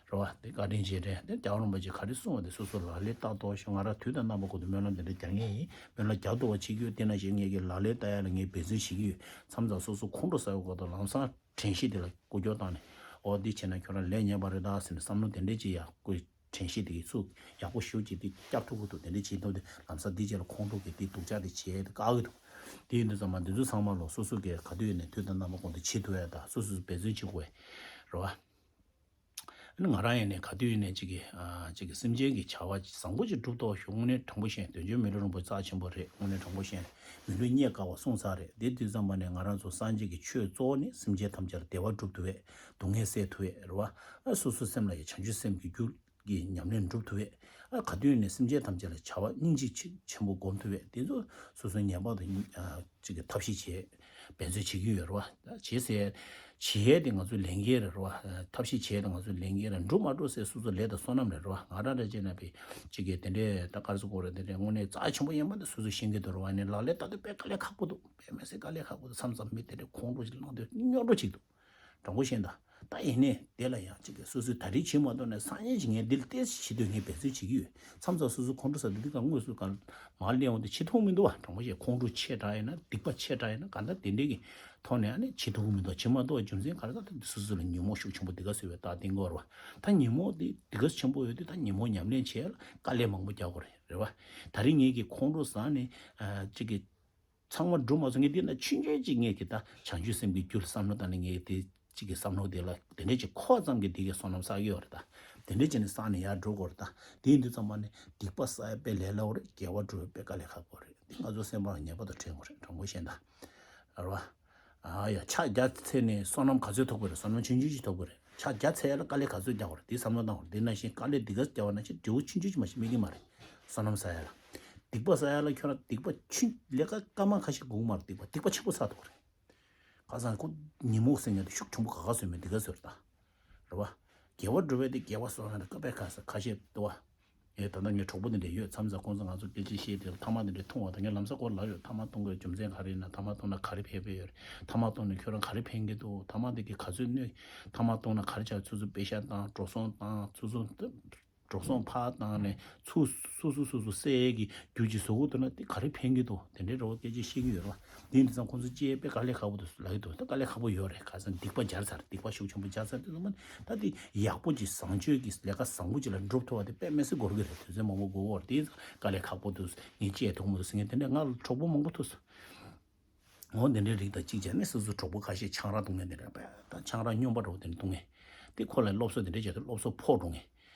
རེད་བ། དེ་བཀའ་དྲིན་རྗེས་དྲན། དེ་རྒྱལ་བ་རིན་པོ་ཆེ་ག་རེ་གསུངས་པ་དེ་སོ་སོ་ལག་ལེན་བསྟར་ཐུབ་པ་ཞིག། ང་རང་དུས་དང་རྣམ་པ་ཀུན་ཏུ་སྨོན་ལམ་དེ་འདྲ་རྒྱག་མཁན་ཡིན། སྨོན་ལམ་རྒྱག་ཐུབ་པ་བྱེད་ཀྱི་ཡོད། དེ་ནང་བཞིན་ངས་ཀྱི་ལག་ལེན་བསྟར་ཡ་ལ་ངས་འབད་བརྩོན་བྱེད་ཀྱི་ཡོད། མཚམས་མཚམས་སོ་སོ་ཁོང་ཁྲོ་ཟ་བའི་སྐབས་དུ་ལམ་སང་དྲན་ཤེས་དེ་ལ་སྐུལ་སྐྱོད་བཏང་ནས། ཨོ། འདི་བྱས་ན་ཁྱོད་རང་ལས་ངན་པ་རེད་ད་ཟེར་ནས་བསམ་བློ་དེ་འདྲས་ཅིག་ཡར་སྐུལ། དྲན་ཤེས་དེ་གི་ཚུར་ཡག་པོ་ཞེ་པོ་ཅིག་དེ་བསྐྱར་ཐུབ་ཀྱི་འདུག་དེ་འདྲས་བྱེད་ཐུབ་དེ། ལམ་སང་འདི་རྗེས་ལ་ཁོང་ཁྲོ་གི་དེ་སྡུག་ཅག་དེ་བྱེད་དེ་དཀའ་གི་འདུག་དེ་ཡིན་དུས་ཙམ་པ་འདི་ཚོ་ཚང་མ་ལོ་སོ་སོ་གི་ག་དུས་ཡིན་ནའི་དུས་དང་རྣམ་པ་ཀུན་ཏུ་བྱེད་ཐུབ་ཡ་དང་། སོ་སོས་འབད་བརྩོན་བྱེད་དགོས་རེད་བ། ཨ་ནི་ང་རང་ཡིན་ནའི་ག་དུས་ཡིན་ནའི་ཅིག་གི། ཨ། ཅིག་གི་སེམས་ཅན་གྱི་བྱ་བ་བཟང་པོ་ཅིག་སྒྲུབ་ཐུབ་པ་ཞིག། དངོས་གནས་དྲང་པོ་བཤད། དོན་གཅོད་མི་ལུས་རིན་པོ་ཆེ་རྩ་ཆེན་པོ་རེད། དངོས་གནས་དྲང་པོ་བཤད། མི་ལུས་རྙེད་དཀའ་བ་གསུངས་ཚར་རེད། དེ་དུས་ཙམ་པ་ནས་ང་རང་ཚོ་སངས་རྒྱས་ཀྱི་ཆོས་གཙོ་བོ་ནི་སེམས་ཅན་ཐམས་ཅད་ལ་བདེ་བ་སྒྲུབ་ཐུབ་པས། སྡུག་བསྔལ་སེལ་ཐུབ་པས་རེད་བ། ཨ། སོ་སོའི་སེམས་ལ་ཡང་བྱང་ཆུབ་སེམས་ཀྱི་རྒྱུ་གི་ཉམས་ལེན་སྒྲུབ་ཐུབ་པས། ཨ། ག་དུས་ནས་སེམས་ཅན་ཐམས་ཅད་ལ་བྱ་བ་སྙིང་རྗེ་ཆེ་ཆེན་པོ་སྒོམ་ཐུབ་པས། དེ་ཚོ་སོ་སོའི་ངེས་པར་དུ། ཨ། ཅིག་གི་ཐབས་ཤེས་བྱེད། འབད་རྩོལ་བྱེད་ཀྱི་ཡོད་རེད་བ། བྱེད་ཟེར། བྱེད་ཡས་དེ་ང་ཚོའི་ལས་འགན་རེད་བ། ཐབས་ཤེས་བྱེད་ཡས་དེ་ང་ཚོའི་ལས་འགན་རེད། འགྲུབ་མ་འགྲུབ་ཟེར་སོ་སོའི་ལས་དང་བསོད་ནམས་རེད་བ། ང་རང་འདྲ་བྱས་ན་པས་ཅིག་གི་དེ་འདྲའི་ད་ག་རེ་ཟེར་དགོས་རེད། དེ་འདྲའི་དངོས་གནས་རྩ་ཆེན་པོ་ཡིན་པ་དེ་སོ་སོས་ཤེས་ཀྱི་འདུག་རེད་བ། ནི་ལག་ལེན་བསྟར་དུས་དཔེ་དཀའ་ལས་ཁག་པོ་འདུག་དཔེ་མི་སྲིད་དཀའ་ལས་ཁག་པོ་འདུག་མཚམས་མཚམས་མི་དེ་འདྲའི་ཁོང་ཁྲོ་ཞིག་ལངས་དུས་སྙོན་འགྲོ་ཅིག་འདུག་དྲང་པོ་བཤད་ན། ད་ཡིན་ནའི་དེ་ལ་ཡང་ཅིག་གི་སོ་སོས་ད་རེས་བྱེད་མ་ཐུབ་ནའི་སང་ཉིན་ཅིག་ངས་འདི་ལ་ཏོག་ཙམ་བྱེད་འདོད། ངས་འབད་རྩོལ་བྱེད་ཀྱི་ཡོད། མཚམས་མཚམས་སོ་སོ་ཁོང་ཁྲོ་ཟ་དུས་འདི་ག་དངོས་སུ་ག་མར་སླེབས་འོང་དུས་བྱེད་ཐུབ་མི་འདུག་བ། དྲང་པོ་བཤད། ཁོང་ཁྲོ་ཆེ་དྲགས་ཡིན་ན། སྡིག་པ་ཆེ་དྲགས་ཡིན་ན། གང་ལྟར་དེ་འདྲའི་གི་ཐོག་ནས་ཨ་ནི་བྱེད་ཐུབ་ཀྱི་མི་འདུག་བྱེད་མ་ཐུབ་པའི་རྒྱུ་མཚན་ག་རེ་ཟེར་ན། དེ་སོ་སོ་ལ་ཉོན་མོངས་ཤུགས་ཆེན་པོ་འདི་ག་བཟོས་པའི་རྟགས་བསྟན་གྱི་ཡོད་རེད་བ། ད་ཉོན་མོངས་འདི་འདི་ག་ཆེན་པོ་ཡོད་དུས། ད་ཉོན་མོངས་ཉམས་ལེན་བྱེད་ཡ་ལ་དཀའ་ལས་མང་པོ་རྒྱག་དགོས་རེད། རེད་བ། ད་རེས་ངས་ཀྱི་ཁོང་ཁྲོ་ཟ་ནས། ཨ། ཅིག་གི་ཚང་མ་འགྲུབ་མ་སོང་། ངས་འདི་ན་ཆུང་ཆུང་ཅིག་ངས་ཀྱི་ད་བྱང་ཆུབ་སེམས་ཀྱི་རྒྱུ་ལ་བསམ་བློ་བཏང་ནས། ངས་དེ་གཅིག་གི་བསམ་བློ་དེ་ལ་དེ་འདྲས་ཅིག་འཁོར་ཙམ་གྱིས་དེ་གའི་བསོད་ནམས་བསགས་ཡོད་རེད། ད་དེ་འདྲས་བྱས་ནས་བསགས་ནས་ཡར་འགྲོ་དགོས་རེད། ད་དེ་ཡིན་དུས་ཙམ་པ་ནས་སྡིག་པ་བསགས་ཡ་དཔེ་ལས་སླ་བོ་རེད། དགེ་བ་སྒྲུབ་ཡ་དཔེ་དཀའ་ལས་ཁག་པོ་རེད། དེ་ང་ཚོ་སེམས་པ་ལ་ངེས་པར་དུ་དྲན་དགོས་རེད། དྲང་པོ་བཤད་ན། རེད་བ། ཨ་ཡ། ཕྱག་རྒྱ་ཆེ་ནས་བསོད་ནམས་ག་ཚོད་ཐོབ་དགོས་རེད། བསོད་ནམས་ཆུང་ཆུང་ཅིག་ཐོབ་དགོས་རེད། ཕྱག་རྒྱ་ཆེ་ཡ་ལ་དཀའ་ལས་ག་ཚོད་རྒྱག་དགོས་རེད། དེ་བསམ་བློ་བཏང་དགོས་རེད། དེ་ནང་བཞིན་དཀའ་ལས་འདི་ག་རྒྱག་པ་ནང་བཞིན་འབྲས་བུ་ཆུང་ཆུང་ཅིག་མ་གཏོགས་སྨིན་གྱི་མ་རེད། བསོད་ནམས་བསགས་ཡ་ལ། སྡིག་པ་བསགས་ཡ་ལ་ཁྱོད་རང་སྡིག་པ་ཆུང་། ལས་ཀ་སྐར་མ་ཁ་ཤས་སྒུག་མ་རེད། སྡིག་པ་སྡིག་པ་ཆེན་པོ་བསགས་ཐུབ་རེད། ཁ་སང་ཁོ་ཉོན་མོངས་ཟེར་མཁན་དེ་ཤུགས་ཆེན་པོ་ག་ག་བཟོས་མེད། འདི་ག་བཟོས་རེད་ད། རེད་བ། དགེ་བ་སྒྲུབ་པའི་དེ་དགེ་བ་བསགས་ཡ་ལ་དཀའ་བས་ཁ་ས་ཁ་ཤས་འདུག་བ། ཨེ། ད་ལྟ་ངའི་གྲོགས་པོ་དེ་འདྲ་ཡོད། མཚམས་མཚམས་ཁོང་ཚོ་ང་ཚོ་སྐད་ཆ་བཤད་དེ་ཐ་མག་དེ་འདྲ་འཐུང་བ་དང་། ངས་ལམ་སང་ཁོར་ལབ་ཡོད། ཐ་མག་འཐུང་དགོས་རྒྱུ་མཚན་ག་རེ་ཡིན་ན། ཐ་མག་འཐུང་ན་ག་རེ་ཕན་པ་ཡོད་རེད། ཐ་མག་འཐུང་ནས་ཁྱོད་རང་ག་རེ་ཕན་གྱི་འདུག་ཐ་མག་དེ་གིས་ག་ཚོད་གནོད། ཐ་མག་འཐུང་ན་ག་རེ་བྱ། ཆུ་ཚོད་པེ་ཤག་བཏང་། འགྲོ་སོང་བཏང་། ཆུ་ཚོད། འགྲོ་སོང་ཕར་བཏང་ནས་ཚུར་སོ་སོ་སོ་སོ་བསད་ཀྱི་རྒྱུ་ཅིག་བཟོ་དགོས་འདུག་ན། དེ་ག་རེ་ཕན་གྱི་འདུག་དེ་འདྲའི་རེ་བ་སྐད་ཆ་བཤད་ཀྱི་ཡོད་རེད་བ། དེ་ཡིན་དུས་ཙང་ཁོང་ཚོ་ཅིག་དཔེ་དཀའ་ལས་ཁག་པོ་འདུག་ལབ་ཀྱི་འདུག་ད་དཀའ་ལས་ཁག་པོ་ཡོད་རེད། ཁ་སང་སྡིག་པ་སྦྱར་ཚར། སྡིག་པ་ཤུགས་ཆེན་པོ་སྦྱར་ཚར་དུས་ཙམ་པ། ད་དེ་ཡག་པོ་ཅིག་བཟང་སྤྱོད་ཀྱི་ལས་ཀ་བཟང་པོ་ཅིག་ལ་འགྲུབ་ཐུབ་པ་དེ་དཔེ་མི་སྲིད་འགོར་གྱི་རེད། དུས་ཚོད་མང་པོ་འགོར་གྱི་ཡོད་རེད། དེ་ཡིན་ཙང་དཀའ་ལས་ཁག་པོ་འདུག་ངས་བྱེད་ཐུབ་མི་འདུག་ཟེར་མཁན་དེ་འདྲ་ང་ལ་གྲོགས་པོ་མང་པོ་ཐུག་སོང་། འོ། དེ་འདྲའི་རིགས་དང་གཅིག་བྱས་ནས་སོ་སོའི་གྲོགས་པོ་ཁ་ཤས་ཆང་རག་འཐུང་མཁན་དེ་འདྲ་བས། ད་ཆང་རག་སྨྱོན་པ་འདྲ་བོ་དེ་འདྲ་འཐུང་མཁན་དེ། ཁོ་ལ་སློབ་གསོ་དེ་འདྲ་བྱས་ཏེ་སློབ་གསོ་ཕོག་འགྲོ་མཁན།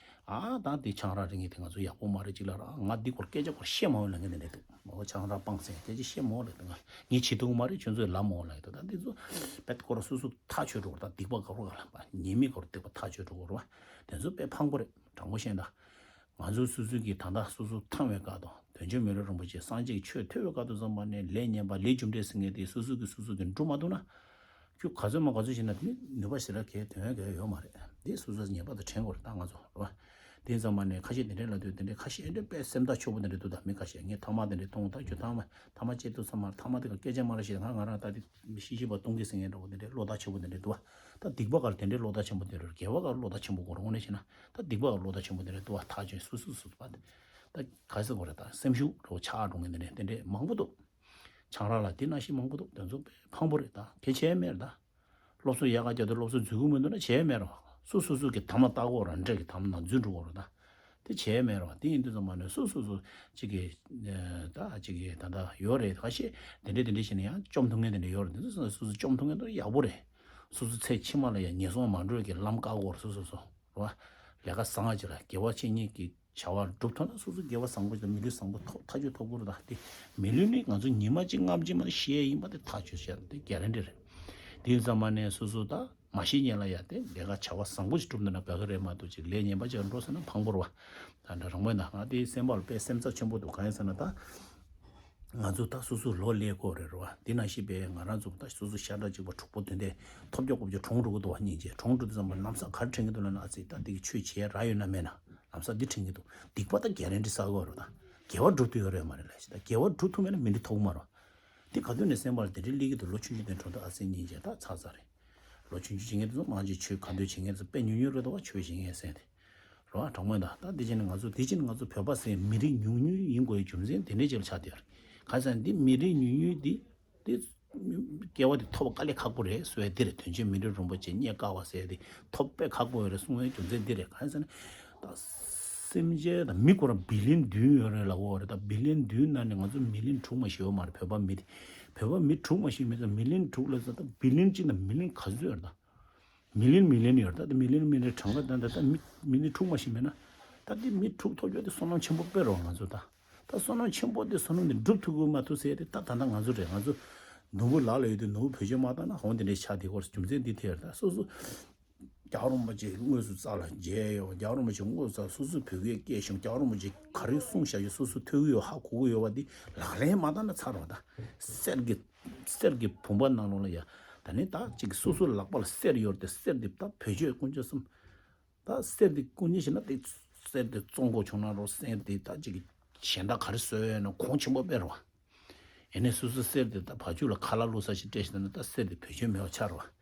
ཨ། ད་དེ་ཆང་རག་རིགས་དེ་ང་ཚོ་ཡག་པོ་མ་རེད། གཅིག་ལ་ར། ང་འདི་སྐོར་སྐད་ཆ་སྐོར་བཤད་མ་འོས་ལབ་མཁན་དེ་འདྲ་འདུག་འོ། ཆང་རག་སྤང་ཟེར་སྐད་ཆ་བཤད་མ་འོས་ལབ། ད་ང་ངས་བྱེད་ཐུབ་ཀྱི་མ་རེད། ཁྱོད་ཚོས་ལབ་མ་འོས་ལབ་ཡོད། ད་ད་འདི་ཚོ་དཔེ་ཁོ་རང་སོ་སོ་ཐག་ཆོད་འགྲོ་བ། ད་སྡིག་པ་དགའ་པོ་ག་ལ་བ། ཉེས་དམིགས་སྐོར་སྡིག་པ་ཐག་ཆོད་འགྲོ་བ་རེད་བ། དེ་ཚོ་དཔེ་ཕངས་པོ་རེད། དྲང་པོ་བཤད་ན། ང་ཚོ་སོ་སོ་གིས་ད་ལྟ་སོ་སོ་ཐང་བའི་སྐབས་དང་། དོན་གཅོད་མི་ལུས་རིན་པོ་ཆེ་སངས་རྒྱས་ཀྱི་ཆོས་ཐོས་པའི་སྐབས་དུ་ཙམ་པ་ནས། ལས་ངན་པ་ལས་རྒྱུ་འབྲས་ཟེར་མཁན་དེ་སོ་སོ་གིས་སོ་སོ་དེ་འགྲུབ་མ་ཐུབ་ན། ཁྱོད་ག་ཚོད་མང་ག་ཚོད་བྱས་ན་དེ་ནི་ནུས་པ་ཞེ་དྲག་གས་དོན་གས་ཡོད་མ་རེད། དེ་སོ་སོས་ངེས་པར་དུ་དྲན་དགོས་རེད། ད་ང་ཚོ་རེད་བ། དེ་ཙམ་མ་ནས་ཁ་ཤས་དེ་འདྲས་ལབ་དུས་དེ་འདྲས་ཁ་ཤས་ཨེ་འདྲས་དཔེ་སེམས་ཐག་ཆོད་པོ་དེ་འདྲས་འདུག་ད་མི་ཁ་ཤས་ངས་ཐ་མག་དེ་འདྲས་འཐུང་ད་ཁྱོད་ཐ་མག་ཐ་མག་བཅད་དུས་ཙམ་མར་ཐ་མག་དེ་ག་སྐད་ཆ་མ་ར་ཞིག་ང་ང་རང་ད་དེ་ཤི་ཤི་བ་སྟོང་གི་ཟེར་མཁན་འདྲ་བོ་དེ་འདྲས་བློ་ཐག་ཆོད་པོ་དེ་འདྲས་འདུག་བ། ད་སྡིག་པ་གར་དེ་འདྲས་བློ་ཐག་ཆོད་པོ་དེ་འདྲས་དགེ་བ་གར་བློ་ཐག་ཆོད་པོ་དགོས་རེད། དངོས་གནས་བྱས་ན་ད་སྡིག་པ་གར་བློ་ཐག་ཆོད་པོ་དེ་འདྲས་འདུག་བ། ཐག་ཆོད་སོ་སོ་སོ་སོ་བ། ད་ག་ཟེར་དགོས་རེད། ད་སེམས་ཤུགས་འདྲ་བོ་ཆག་འགྲོ་མཁན་དེ་འདྲས་དེ་འདྲས་མང་པོ་འདུག་ཆང་རག་ལ་དེ་ནང་བཞིན་མང་པོ་འདུག་དེ་ཚོ་དཔེ་ཕངས་པོ་རེད། ད་གལ་ཆེ་མེད་རེད་ད། སློབ་གསོ་ཡག་ག་རྒྱག་དུས་སློབ་གསོ་འཛུལ་གི་མི་འདུག་ན་བྱས་མེད་རོ། སོ་སོ་སོ་གི་དམ་ལ་བཏགས་དགོས་ར། འདྲེ་གི་དམ་ལ་འཛུལ་འགྲོ་དགོས་ར་ད། དེ་བྱས་མེད་རོ། དེ་ཡིན་དུས་ཙམ་པ་ནས་སོ་སོ་སོ་གཅིག་གི་ད་གཅིག་གི་ད་ད་ཡོད་རེད། ཁ་ཤས་དེ་འདྲས་དེ་འདྲས་བྱས་ནས་ཡང་བཅོམ་ཐུབ་མཁན་དེ་འདྲས་ཡོད་རེད། དེ་ཚོ་སོ་སོ་བཅོམ་ཐུབ་མཁན་དེ་ཡག་པོ་རེད། སོ་སོ་ཚེ་ཕྱི་མ་ལ་ཡང་ངན་སོང་མ་འགྲོ་གི་ལམ་བཀག་དགོས་ར། སོ་སོ་སོ་རོ། ལས་ཀ་བཟང་བ་ཅིག་ལ་དགེ་བ་བྱེད་མཁན་གྱི་བྱ་བ་སྒྲུབ་ཐུབ་ན་སོ་སོ་དགེ་བ་བཟང་པོ་དང་མི་ལུས་བཟང་པོ་ཐོབ་ཐག་ཆོད་ཐོབ་དགོས་རེད་ད། དེ་མི་ལུས་ནི་ང་ཚོ་ཉི་མ་གཅིག་སྔ་ཕྱི་མ་ཤེས་ཡིན་པ་དེ་ཐག་ཆོད་བཤད་དེ་གེ་རན་ཊི་རེད། དེ་ཡིན་ཙམ་མ་ནས་སོ་སོ་ད་མ་ཤེས་ཉེན་ལ་ཡ་དེ་ལས་ཀ་བྱ་བ་བཟང་པོ་ཞིག་སྒྲུབ་འདོད་ན་དགའ་གི་རེད་མ་གཏོགས་ཅིག་ལས་ངན་པ་ཅིག་འགྲོ་ཟེར་ན་ཕངས་པོ་རེད་བ། ད་འདྲ་རང་མོས་ན་ང་དེ་སེམས་པ་ལ་དཔེ་སེམས་རྩ་ཆེན་པོ་འདུག་གང་ཡིན་ཟེར་ན་ད། ང་ཚོ་ད་སོ་སོ་ལོ་ལས་དགོས་རེད་རོ། དེ་ནང་བཞིན་པའི་ང་རང་ཚོ་ད་སོ་སོ་ཤ་ཁྲག་གཅིག་པ་གྲོགས་པོ་དེ་འདྲས་ཐོབ་རྒྱག་དགོས་རྒྱུ་གྲོངས་འགྲོ་གི་འདུག་བ། སྙིང་རྗེ་གྲོངས་འགྲོ་དུས་ཙམ་པ་ལམ་སང་ག་རེ་དྲན་གྱི་འདུག་ལབ་ན། ཨ་ཙི་ད་འདི་གི་ཆོས་བྱེད་རག་ཡོད་ན་མེད་ན་ལམ་སང་འདི་དྲན་གྱི་འདུག་སྡིག་པ་ད་གེ་རན་ཊི་བསགས་དགོས་རེད། ད་དགེ་བ་སྒྲུབ་ཐུབ་ཡོད་རེད་མ་རེད་ལབ་ཞིག་ད་དགེ་བ་སྒྲུབ་ཐུབ་མེད་ན་མི་འདི་ཐོབ་ཀྱི་མ་རེད། འདི་ག་དུས་ནས་སེམས་པ་ལ་དེ་འདྲའི་སླེབས་ཀྱི་འདུག་ལོ་ཆུང་ཆུང་དེ་འགྲོ་འདུག་ཨ་ཙི་སྙིང་རྗེ་ད་ཚར་ཚར་རེད། ལོ་ཆུང་ཆུང་བྱེད་མཁན་དེ་ཚོ་མང་ཆེ་ཆོས་ག་འདོད་བྱེད་མཁན་དེ་ཚོ་དཔེ་ཉུང་ཉུང་རེད་འདུག་བ། ཆོས་བྱེད་མཁན་ཟེར་དེ་རོ། གྲོགས་མོ་ད་ད་འདི་བྱས་ནས་ང་ཚོ་འདི་བྱས་ནས་ང་ཚོ་བོད་པ་ཟེར་མི་རིགས་ཉུང་ཉུང་ཡིན་དགོས་ཡའི་རྒྱུ་མཚན་དེ་འདྲའི་ཆེད་ལ་ཆགས་བསྡད་ཡོད་རེད། གང་ཟེར་ན་འདི་མི་རིགས་ཉུང་ཉུང་འདི་འདི་སྐལ་བ་འདི་ཐོབ་པ་དཀའ་ལས་ཁག་པོ་རེད་ཟེར་བའི་འདི་རེད། དོན་གཅོད་མི་རིགས་རིན་པོ་ཆེ་རྙེད་དཀའ་བ་ཟེར་དེ་ཐོབ་དཔེ་ཁག་པོ་ཡོད་རེད་གསུང་བའི་རྒྱུ་མཚན་འདི་རེད། གང་ཟེར་ན་ད་སེམས་ཅན་དང་མི་ཁོ་རང་བི་ལིན་བདུན་ཡོད་རེད་ལབ་ཡོད་རེད། ད་བི་ལིན་བདུན་ནང་ནས་ང་ཚོ་མི་ལིན་དྲུག་མ་ཞིག་ཡོད་མ་རེད། བོད་པ་མི་དེ་བོད་པ་མི་དྲུག་མ་ཞིག་མེད་ཙང་མི་ལིན་དྲུག་ལབ་ཙང་ད་བི་ལིན་གཅིག་དང་མི་ལིན་ག་ཚོད་ཡོད་རེད་ད། མི་ལིན་མི་ལིན་ཡོད་རེད་ད། མི་ལིན་མི་ལིན་གྲངས་ཀ་ད་ད་ད་མི་མི་ལིན་དྲུག་མ་ཞིག་མེད་ན་ད་དེ་མི་དྲུག་ཐོབ་རྒྱུ་དེ་བསོད་ནམས་ཆེན་པོ་དཔེ་རེད་བ། ང་ཚོ་ད་ད་བསོད་ནམས་ཆེན་པོ་དེ་བསོད་ནམས་དེ་སྒྲུབ་ཐུབ་ཀྱི་མ་ཐུབ་ཟེར་དེ་ད་ད་ད་ང་ཚོ་རེད། ང་ཚོ་ནོར་བུ་ལག་ལ་ཡོད་དུས་ནོར་བུ་བེད་སྤྱོད་མ་བཏང་ན་འོ་དེ་འདྲའི་ཆགས་བསྡད་ཀྱི་ཡོད་རེད། རྒྱུ་མཚན་འདི་དེ་རེད། ད་སོ་སོ་རྒྱལ་བ་རིན་པོ་ཆེ་དངོས་སུ་རྩ་ལ་མཇལ་ཡོད། རྒྱལ་བ་རིན་པོ་ཆེ་དངོས་སུ་རྩ་སོ་སོའི་བོད་སྐད་སྐད་བྱུང་། རྒྱལ་བ་རིན་པོ་ཆེ་ག་རེ་གསུངས་བཞག་ཡོད་སོ་སོ་ཐོས་ཀྱི་ཡོད་ཧ་གོ་གི་ཡོད་པ་འདི་ལག་ལེན་མ་བཏང་ན་ཚར་བ་ད། གསེར་གྱི་གསེར་གྱི་བུམ་པ་ནང་ལོགས་ལ་ཡ། ད་ནི་ད་ཅིག་སོ་སོའི་ལག་པ་ལ་གསེར་ཡོད་དེ་གསེར་འདི་ད་བེད་སྤྱོད་དཀོན་མཆོག་གསུམ། ད་གསེར་འདི་དཀོན་མཆོག་ཞིག་ན་དེ་གསེར་འདི་བཙོང་དགོས་བྱུང་ན་རོ། གསེར་འདི་ད་ཅིག་གཞན་དག་ག་རེ་བཟོས་ཡོད་ན་གོང་ཆེན་པོ་དཔེ་རེད་བ། ཡིན་ནའི་སོ་སོའི་གསེར་དེ་ད་བ་ཕྱུགས་ལ་ཁ་ལག་བླུགས་ས་ཞིག་སྤྲད་ཤེས་ན་ད་གསེར་དེ་བེད་སྤྱོད་མེད་པ་ཆགས་རེད་བ།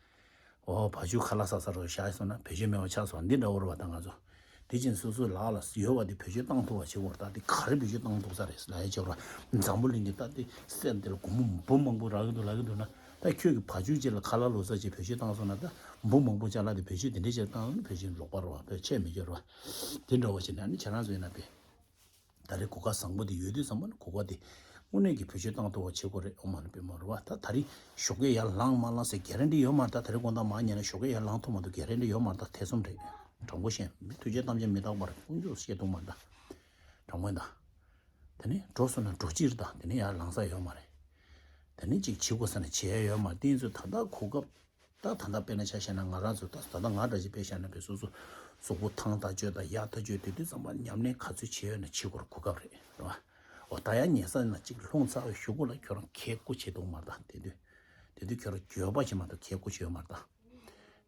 འོ་བ་ཕྱུགས་ཁ་ལག་ཟ་ས་རུ་བཞག་སོང་ན་བེད་སྤྱོད་མེད་པ་ཆགས་སོང་། འདི་འདྲ་བོ་རེད་བ། ད་ང་ཚོ་དེ་བཞིན་སོ་སོའི་ལག་ལ་ཡོད་པ་དེ་བེད་སྤྱོད་བཏང་ཐུབ་པ་བྱེད་དགོས་རེད། ད་དེ་ག་རེ་བེད་སྤྱོད་བཏང་ཐུབ་ས་རེད་ལབ་ཡ་བྱེད་དགོས་རེད། འཛམ་བུ་གླིང་གི་ད་དེ་གསེར་དེ་ལ་སྒོར་མོ་འབུམ་མང་པོ་རག་གི་འདུག་ལབ་ཀྱི་འདུག་ན། ད་ཁྱོད་ཀྱིས་བ་ཕྱུགས་ཅིག་ལ་ཁ་ལག་བླུགས་ས་ཅིག་བེད་སྤྱོད་བཏང་སོང་ན། ད་འབུམ་མང་པོ་ཅ་ལག་དེ་བེད་སྤྱོད་དེ་འདྲ་ཅིག་བཏང་ན་བེད་སྤྱོད་ལོག་པ་རེད་བ། བེད་ཆད་མི་འགྱུར་བ། དེ་འདྲ་བོ་ཞིག་ན་ནི་ཁྱེད་རང་ཚོ་ཡིན་ན་དཔེ། ད་རེས་གོ་སྐབས་བཟང་པོ་དེ་ཡོད་དུས་ཙམ་པ་ནི་གོ་སྐབས་དེ་དངོས་གནས་ཀྱི་བེད་སྤྱོད་བཏང་ཐུབ་པ་བྱེད་དགོས་རེད། ཨོ་མ་ནི་པའི་མ་རུ་བ། ད་ད་རེས་ཞོགས་ཀས་ཡར་ལངས་མ་ལངས་ཟེར་གེ་རན་ཊི་ཡོད་མ་རེད། ད་ད་རེས་དགོང་དག་མར་ཉལ་ན་ཞོགས་ཀས་ཡར་ལངས་ཐུབ་མ་ཐུབ་གེ་རན་ཊི་ཡོད་མ་རེད། ད་ཐེ་ཚོམ་རེད། དྲང་པོ་བཤད་མི་ཐུགས་རྗེ་གཏམ་བྱས་མི་རྟག་པར་དཀོན་མཆོག་བཤད་ཐུབ་མ་རེད། ད་དྲང་པོ་ཡིན་ད། དེ་ནས་འགྲོ་སོང་ན་འགྲོ་ཅི་རེད། ད་དེ་ནས་ཡར་ལངས་ས་ཡོད་མ་རེད། དེ་ནས་ཅིག་བྱེད་དགོས་ས་ན་བྱེད་ཡ་ཡོད་མ་རེད། དེ་ཚོ་ད་ལྟ་གོ་སྐབས། ད་ད་ལྟ་དཔེར་ན་ཆ་བཞག་ན་ང་རང་ཚོ་ད་ད་ལྟ་ང་འདྲ་ཅིག་དཔེ་བཞག་ན་བས་སོ་སོ་གཟུགས་པོ་ཐང་ཐག་ཆོད་དང་ཡག་ཐག་ཆོད་དེ་དུས་ཙམ་པ་ཉམས་ལེན་ག་ཚོད་བྱས་ཡོད་ན་བྱེད་དགོས་རེད། གོ་སྐབས་རེད། རེད་བ། འོ་ད་ཡང་ཉལ་ས་ན་ཅིག་ལྷུང་ཚར་བའི་གཞུག་གུ་ལ་ཁྱོད་རང་ཁེ་ཀོ་བྱེད་ཐུབ་མ་རེད། ད་དེ་དུས་དེ་དུས་ཁྱོད་རང་འགྱོད་པ་བྱེད་མ་ཐུབ། ཁེ་ཀོ་བྱེད་ཡོད་མ་རེད།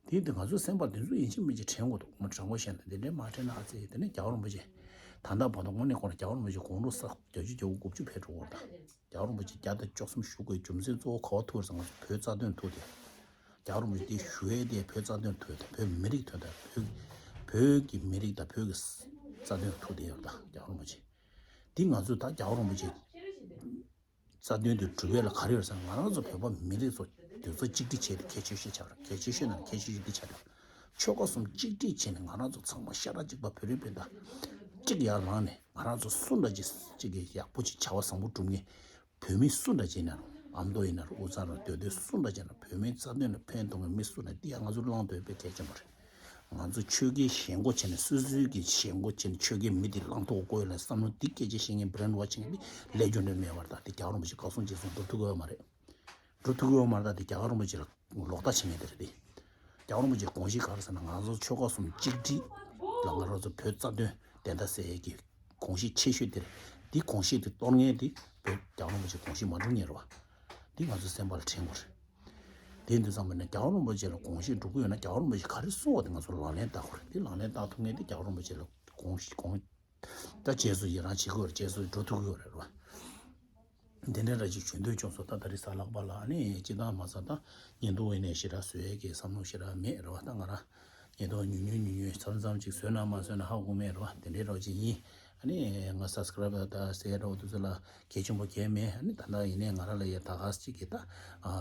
ད་དེ་དུས་ང་ཚོ་སེམས་པ་དེ་ཚོ་ཡིན་གཅིག་མིན་གཅིག་དྲན་དགོས་འདུག་མ་དྲན་དགོས་བཤད་ན་དེ་འདྲའི་མ་དྲན་ན་ཨ་ཙི་དེ་ནས་རྒྱལ་བ་རིན་པོ་ཆེ་ད་ལྟ་བར་དུ་དངོས་གནས་ཁོ་རང་རྒྱལ་བ་རིན་པོ་ཆེ་དགུང་ལོ་ས་བརྒྱད་ཅུ་གྱ་དགུ་དགུ་བཅུ་ཕེབས་འགྲོ་གི་རེད། ད་རྒྱལ་བ་རིན་པོ་ཆེ་བརྒྱ་དང་བཅུ་གསུམ་བཞུགས་དགོས་རྒྱུ་མཚན་གཙོ་བོ་ག་པར་ཐུག་རེད་ཟེར་ན་བོད་རྩ་དོན་ཐུག་སྟེ། རྒྱལ་བ་རིན་པོ་ཆེ་དེ་བཞུགས་ཡས་དེ་བོད་རྩ་དོན་ཐུག་སྟེ་བོད་མི་རིགས་དོན་དང་བོད་བོད་ཀྱི་མི་རིགས་དང་བོད་ཀྱི་རྩ་དོན་ཐུག་སྟེ་ཡོད། ད་རྒྱལ་བ་རིན་པོ་ཆེ་འདི་ང་ཚོས་ད་རྒྱལ་བ་རིན་པོ་ཆེ་རྩ་དོན་དེ་སྒྲུབ་ཡས་ལ་ག་རེ་ཡོད་ཟེར་ན་ང་རང་ཚོ་བོད་པ་མི་རིགས་ཚོ་དེ་ཚོ་གཅིག་སྒྲིལ་བྱས་ཏེ་གལ་ཆེ་ཤོས་ཆགས་རེད། གལ་ཆེ་ཤོས་ནང་གལ་ཆེ་ཤོས་འདི་ཆགས་རེད། ཆོལ་ཁ་གསུམ་གཅིག་སྒྲིལ་བྱས་ནས་ང་རང་ཚོ་ཚང་མ་ཤ་ཁྲག་གཅིག་པ་བོད་རིགས་སྤུན་ཟླ་གཅིག་ཡར་ལངས་ནས་ང་རང་ཚོ་སུ་འདྲ་ཅིག་གཅིག་གི་ཡག་པོ་ཅིག་བྱ་བ་བཟང་པོ་སྒྲུབ་མཁན། བོད་མི་སུ་འདྲ་ཅིག་ཡིན་ན་རུང་ཨ་མདོ་ཡིན་ན་རུང་དབུས་གཙང་རུང་སྡོད་སྡོད་སུ་འདྲ་ཅིག་ཡིན་ན་བོད་མིའི་རྩ་དོན་ལ་ཕན་ཐོགས་མཁན་མི་སུ་འདྲ་འདི་ཡང་ང་ཚོ་བླང་དོར་དཔེ་གལ་ཆེན་པོ་རེད། ང་ཚོ་ཆོལ་ཁའི་ཞེན་ཁོག་བྱས་ནས་སོ་སོའི་གི་ཞེན་ཁོག་བྱས་ནས་ཆོལ་ཁའི་མི་དེ་བླང་དོར་བཀོད་ལ་བསམ་བློ་འདི་སྐད་ཆ་བཤད་མཁན་བྷི་རེན་ཝོཤ་བྱེད་མཁན་འདི་ལས་རྒྱུ་འབྲས་མེད་པ་རེད། ད་འདི་རྒྱལ་བ་རིན་པོ་ཆེ་བཀའ་གསུང་བཅས་གསུང་སྒྲུབ་ཐུབ་ཀྱི་ཡོད་མ་རེད། སྒྲུབ་ཐུབ་ཀྱི་ཡོད་མ་རེད། ད་དེ་རྒྱལ་བ་རིན་པོ་ཆེ་ལ་ལོག་ལྟ་བྱེད་མཁན་དེ་རེད་དེ། རྒྱལ་བ་རིན་པོ་ཆེའི་དགོངས་གཞི་ག་རེ་ཟེར་ན་ང་ཚོ་ཆོལ་ཁ་གསུམ་གཅིག་སྒྲིལ་ལ་ང་རང་ཚོ་བོད་རྩ་དོན་བདེན་མཐའ་གསལ་ཡས་ཀྱི་དགོངས་གཞི་ཆེ་ཤོས་དེ་རེད། དེ་དགོངས་གཞི་དེ་གཏོར་མཁན་དེ་བོད་རྒྱལ་བ་རིན་པོ་ཆེའི་དགོངས་གཞི་མ་སྒྲུབ་མཁན་རེད་བ། དེ་ང་ཚོ་སེམས་པ་ལ་དྲན་དགོས་རེད། དེ་ཡིན་དུས་ཙམ་པ་ནས་རྒྱལ་བ་རིན་པོ་ཆེ་ལ་དགོངས་གཞི་སྒྲུབ་ཀྱི་ཡོད་ན་རྒྱལ་བ་རིན་པོ་ཆེ་ག་རེ་གསུངས་པ་དེ་ང་ཚོ་ལག་ལེན་བསྟར་དགོས་རེད། དེ་ལག་ལེན་བསྟར་ཐུབ་མཁན་དེ་རྒྱལ་བ་རིན་པོ་ཆེ་ལ་ གོང་གོང་ད་རྗེས་སུ་ཡི་རང་བྱེད་དགོས་རེད། རྗེས་སུ་འགྲོ་ཐུབ་ཀྱི་ཡོད་རེད་རོ། དེ་འདྲའི་ར་ཅིག་ཞུ་འདོད་བྱུང་སོང་། ད་ད་རེས་གཟའ་ལྷག་པ་ལ་ཨ་ནི་སྤྱི་བཏང་མ་ཟ་ད་ཉིན་དུ་བའི་ནས་ཞེ་དྲག་བཟོ་ཡས་ཀྱི་བསམ་བློ་ཞེ་དྲག་མེད་རོ། ད་ང་རང་ཉིན་དུ་བ་ཉུང་ཉུང་ཉུང་ཉུང་མཚམས་མཚམས་ཅིག་བཟོས་ན་མ་བཟོས་ན་ཧ་གོ་མེད་རོ། དེ་འདྲའི་ར་ཅིག་ཡིན། ཨ་ནི་ང་སབ་སི་ཀ་རབ་ད་ཟེར་རོ་དུ་ཚོ་ལ་གལ་ཆེན་པོ་གལ་མེད། ཨ་ནི་ད་ལྟ་ཡིན་ནའི་ང་རང་ལ་ཡ་ད་ག་ཅིག་གི་ད་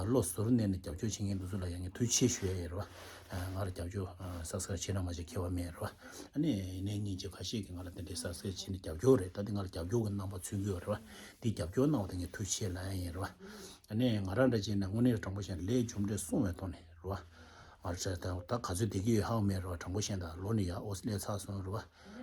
བློ་ཟུར་ནས་ནས་རྒྱབ་སྐྱོར་བྱེད་མཁན་དུ་ཚོ་ལ་ཡ་ངས་ཐུགས་རྗེ་ཆེ་ཞུ་ཡ་ཡིན་རོ། ང་ལ་རྒྱབ་སྐྱོར་སབ་སི་ཀ་རབ་བྱེད་ན་མ་བྱེད་ཁྱད་པར་མེད་རོ། ཨ་ནི་ཡིན་ནའི་སྙིང་རྗེ་ཁ་ཤས་ཀྱིས་ང་ལ་དེ་འདྲའི་སབ་སི་ཀ་རབ་བྱས་ནས་རྒྱབ་སྐྱོར་རེད། ད་དེ་ང་ལ་རྒྱབ་སྐྱོར་གྱི་རྣམ་པ་མཚོན་གྱི་ཡོད་རེད་བ། དེ་རྒྱབ་སྐྱོར་གནང་བ་དེ་ངས་ཐུགས་རྗེ་ཆེ་ལབ་ཡ་ཡིན་རེད་བ། ཨ་ནི་ང་རང་འདྲ་བྱས་ན་དངོས་གནས་དྲང་པོ་བཤད་ན་ལས་རྒྱུ་འབྲས་གསུང་བའི་ཐོག་ནས་རེད་བ། ང་རང་ད་ད་ག་ཚོད་བསྡད་ཀྱི་ཡོད་ཧ་གོ་མེད་རེད་བ། དྲང་པོ་བཤད་ན་ད་ལོ་ནི་ཡ་ཨོ་སི་ལེ་ཚར་སོང་རེད་བ།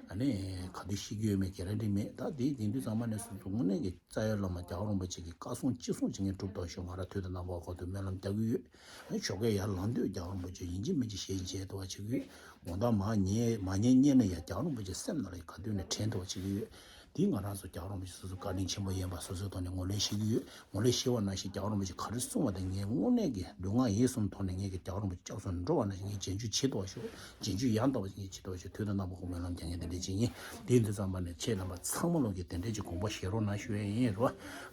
ཨ་ནི་ག་དུས་ཤི་གི་ཡོད་མེད་གེ་རན་ཊི་མེད། ད་དེ་དེང་དུས་ཚང་མ་ནས་སོ་སོ་དངོས་གནས་ཀྱི་རྩ་བའི་བླ་མ་རྒྱལ་བ་རིན་པོ་ཆེ་གི་བཀའ་གསུང་ཅི་གསུང་ཅི་ངས་སྒྲུབ་ཐུབ་ཤོག་ང་རང་དུས་དང་རྣམ་པ་གོ་དུས་སྨོན་ལམ་རྒྱག་གི་ཡོད། ཨ་ནི་ཆོ་ག་ཡར་ལངས་དུས་རྒྱལ་བ་རིན་པོ་ཆེ་ཡིན་གཅིག་མིན་གཅིག་ཞལ་མཇལ་ཐུབ་པ་བྱེད་ཀྱི་ཡོད། དགོང་དག་མར་ཉལ་མར་ཉལ་བསྙེན་ནས་ཡང་རྒྱལ་བ་རིན་པོ་ཆེ་སེམས་ནང་ལ་ག་དུས་ནས་དྲན་ཐུབ་པ་བྱེད་ཀྱི་ཡོད། དེ་ང་རང་ཚོ་རྒྱལ་བ་རིན་པོ་ཆེ་སོ་སོ་བཀའ་དྲིན་ཆེན་པོ་ཡིན་པ་སོ་སོའི་ཐོག་ནས་ངོས་ལེན་ཤེས་ཀྱི་ཡོད། ངོས་ལེན་ཤེས་པ་ནང་བཞིན་རྒྱལ་བ་རིན་པོ་ཆེ་ག་རེ་གསུངས་པ་དེ་ངས་དངོས་གནས་ཀྱི་ལུས་ངག་ཡིད་གསུམ་ཐོག་ནས་ངས་ཀྱི་རྒྱལ་བ་རིན་པོ་ཆེ་སྐྱབས་སུ་འགྲོ་བ་ནང་བཞིན་ངས་རྗེས་འཇུག་བྱེད་ཐུབ་པ་ཤོག་རྗེས་འཇུག་ཡང་དག་པ་ཞིག་ངས་བྱེད་ཐུབ་པ་ཤོག་དུས་དང་རྣམ་པ་ཀུན་སྨོན་ལམ་རྒྱག་མཁན་དེ་འདྲ་ཅིག་ཡིན། དེ་དུས་ཙམ་པ་ནས་ཁྱེད་རྣམ་པ་ཚང་མ་ལོག་གི་དེ་འདྲ་ཅིག་དགོངས་པ་བཞེས་རོགས་གནང་ཞུ་ཡས་ཡིན་རོ།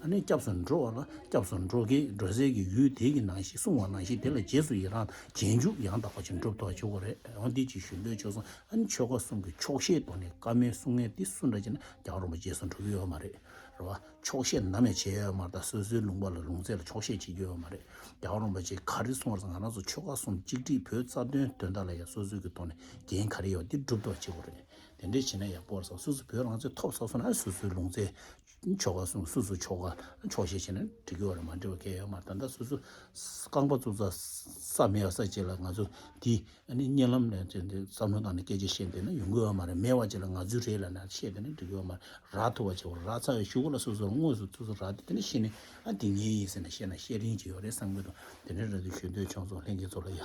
ཨ་ནི་སྐྱབས་སུ་འགྲོ་བ་ལ་སྐྱབས་སུ་འགྲོ་གི་འགྲོ་སའི་གི་ཡུལ་དེ་གི་ནང་བཞིན་གསུངས་པ་ནང་བཞིན་དེ་ལ་རྗེས་སུ་ཡི་རང་རྗེས་འཇུག་ཡང་དག་པ་ཅིག་འགྲུབ་ཐུབ་པ་ཞོག་གི་རེད། འོ་འདི་ཅིག་ཞུ་འདོད་བྱུང་སོང་། ཨ་ནི་ཆོལ་ཁ་གསུམ་གྱི་ཆོག་ཤེས་ཐོག་ནས་བཀའ་མོལ་གསུང་མཁན་དེ་སུ་འདྲ་ཅིག་ན་རྒྱལ་བ་རིན་པོ་ཆེ་རྗེས་སུ་འགྲོ་གི་ཡོད་མ་རེད། རེད་བ། ཆོག་ཤེས་ནམ་ཡང་བྱས་ཡོད་མ་རེད། ད་སོ་སོའི་ལུང་པ་ལ་ལུང་ཚན་ལ་ཆོག་ཤེས་བྱེད་ཀྱི་ཡོད་མ་རེད། རྒྱལ་བ་རིན་པོ་ཆེ་ག་རེ་གསུངས་པ་རེད། ང་རང་ཚོ་ཆོལ་ཁ་གསུམ་གཅིག་སྒྲིལ་བོད་རྩ་དོན་དོན་དག་ལ་ཡང་སོ་སོའི་གི་ཐོག་ནས་འགན་ག་རེ་ཡོད་དེ་སྒྲུབ་ཐུབ་པ་བྱེད་དགོས་རེད། དེ་འདྲས་བྱས་ན་ཡག་པོ་རེད་བསམ། སོ་སོ་བོད་རང་བཙན་ཐོབ་ཚར་སོང་ན་སོ་སོའི་ལུང་ཚན་ཆོལ་ཁ་གསུམ་སོ་སོའི་ཆོལ་ཁ་ཆོག་ཤེས་བྱས་ན་འགྲིག་གི་ཡོད་རེད། མ་འགྲིག་པ་གང་ཡང་ཡོད་མ་རེད། ད་ལྟ་སོ་སོ་རྐང་པ་བཙུགས་ས་ས་མེད་པ་ས་གཅིག་ལ་ང་ཚོ་དེ་ཨ་ནི་གཉིད་ལམ་ནས་བཙན་ཏེ་བསམ་བློ་བཏང་ནས་སྐད་ཆ་བཤད་བསྡད་ན་ཡོང་གི་ཡོད་མ་རེད། མེད་པ་ཅིག་ལ་ང་ཚོའི་རེད་ལབ་ན་བཤད་བསྡད་ན་འགྲིག་གི་ཡོད་མ་རེད། རག་ཐུབ་པ་བྱེད་དགོས། རག་ཚར་བའི་གཞུག་གུ་ལ་སོ་སོར་དངོས་སུ་སོ་སོ་རག་སྟེ་དེ་ནས་ཤེས་ནས་ཨ་འདི་ངའི་ཡིན་ཟེར་ནས་བཤད་ན་བཤད་རིན་ཅིག་ཡོད་རེད་བསམ་གྱི་འདུག་དེ་འདྲའི་རེད་འདུག་ཞུ་འདོད་བྱུང་སོང་། ལྷན་རྒྱས་ཚོ་ལ་ཡ་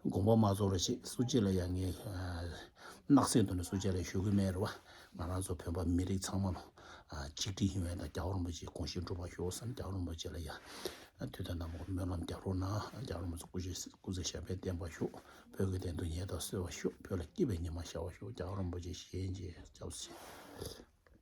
དགོངས་པ་མ་ཚོམ་རོགས་བྱེད། སུ་གཅིག་ལ་ཡ་ངས་ཨ་སྣང་སེམས་ཐོག་ནས་སུ་གཅིག་ལ་ཞུ་གི་མེད་རེད་བ། ང་རང་ཚོ་བོད་པ་མི་རིགས་ཚང་མ་ལ་ཨ་གཅིག་སྒྲིལ་ཡིན་པའི་དང་རྒྱལ་བ་རིན་པོ་ཆེའི་དགོངས་གཞི་འགྲུབ་པ་ཤོག་ཟེར་ནས་རྒྱལ་བ་རིན་པོ་ཆེ་ལ་ཡ་དུས་དང་རྣམ་པ་སྨོན་ལམ་རྒྱག་རོགས་གནང་། རྒྱལ་བ་རིན་པོ་ཆེ་སྐུ་ཚེ་སྐུ་ཚེ་ཞབས་པད་བརྟན་པ་ཤོག་བོད་ཀྱི་བདེན་དོན་ཉེན་རྟོག་གསལ་བ་ཤོག་བོད་ལ་སྐྱིད་པའི་ཉི་མ་ཤར་བ་ཤོག་རྒྱལ་བ་རིན་པོ་ཆེ་ཞལ་མཇལ་སྐྱབས་སུ་མཆི།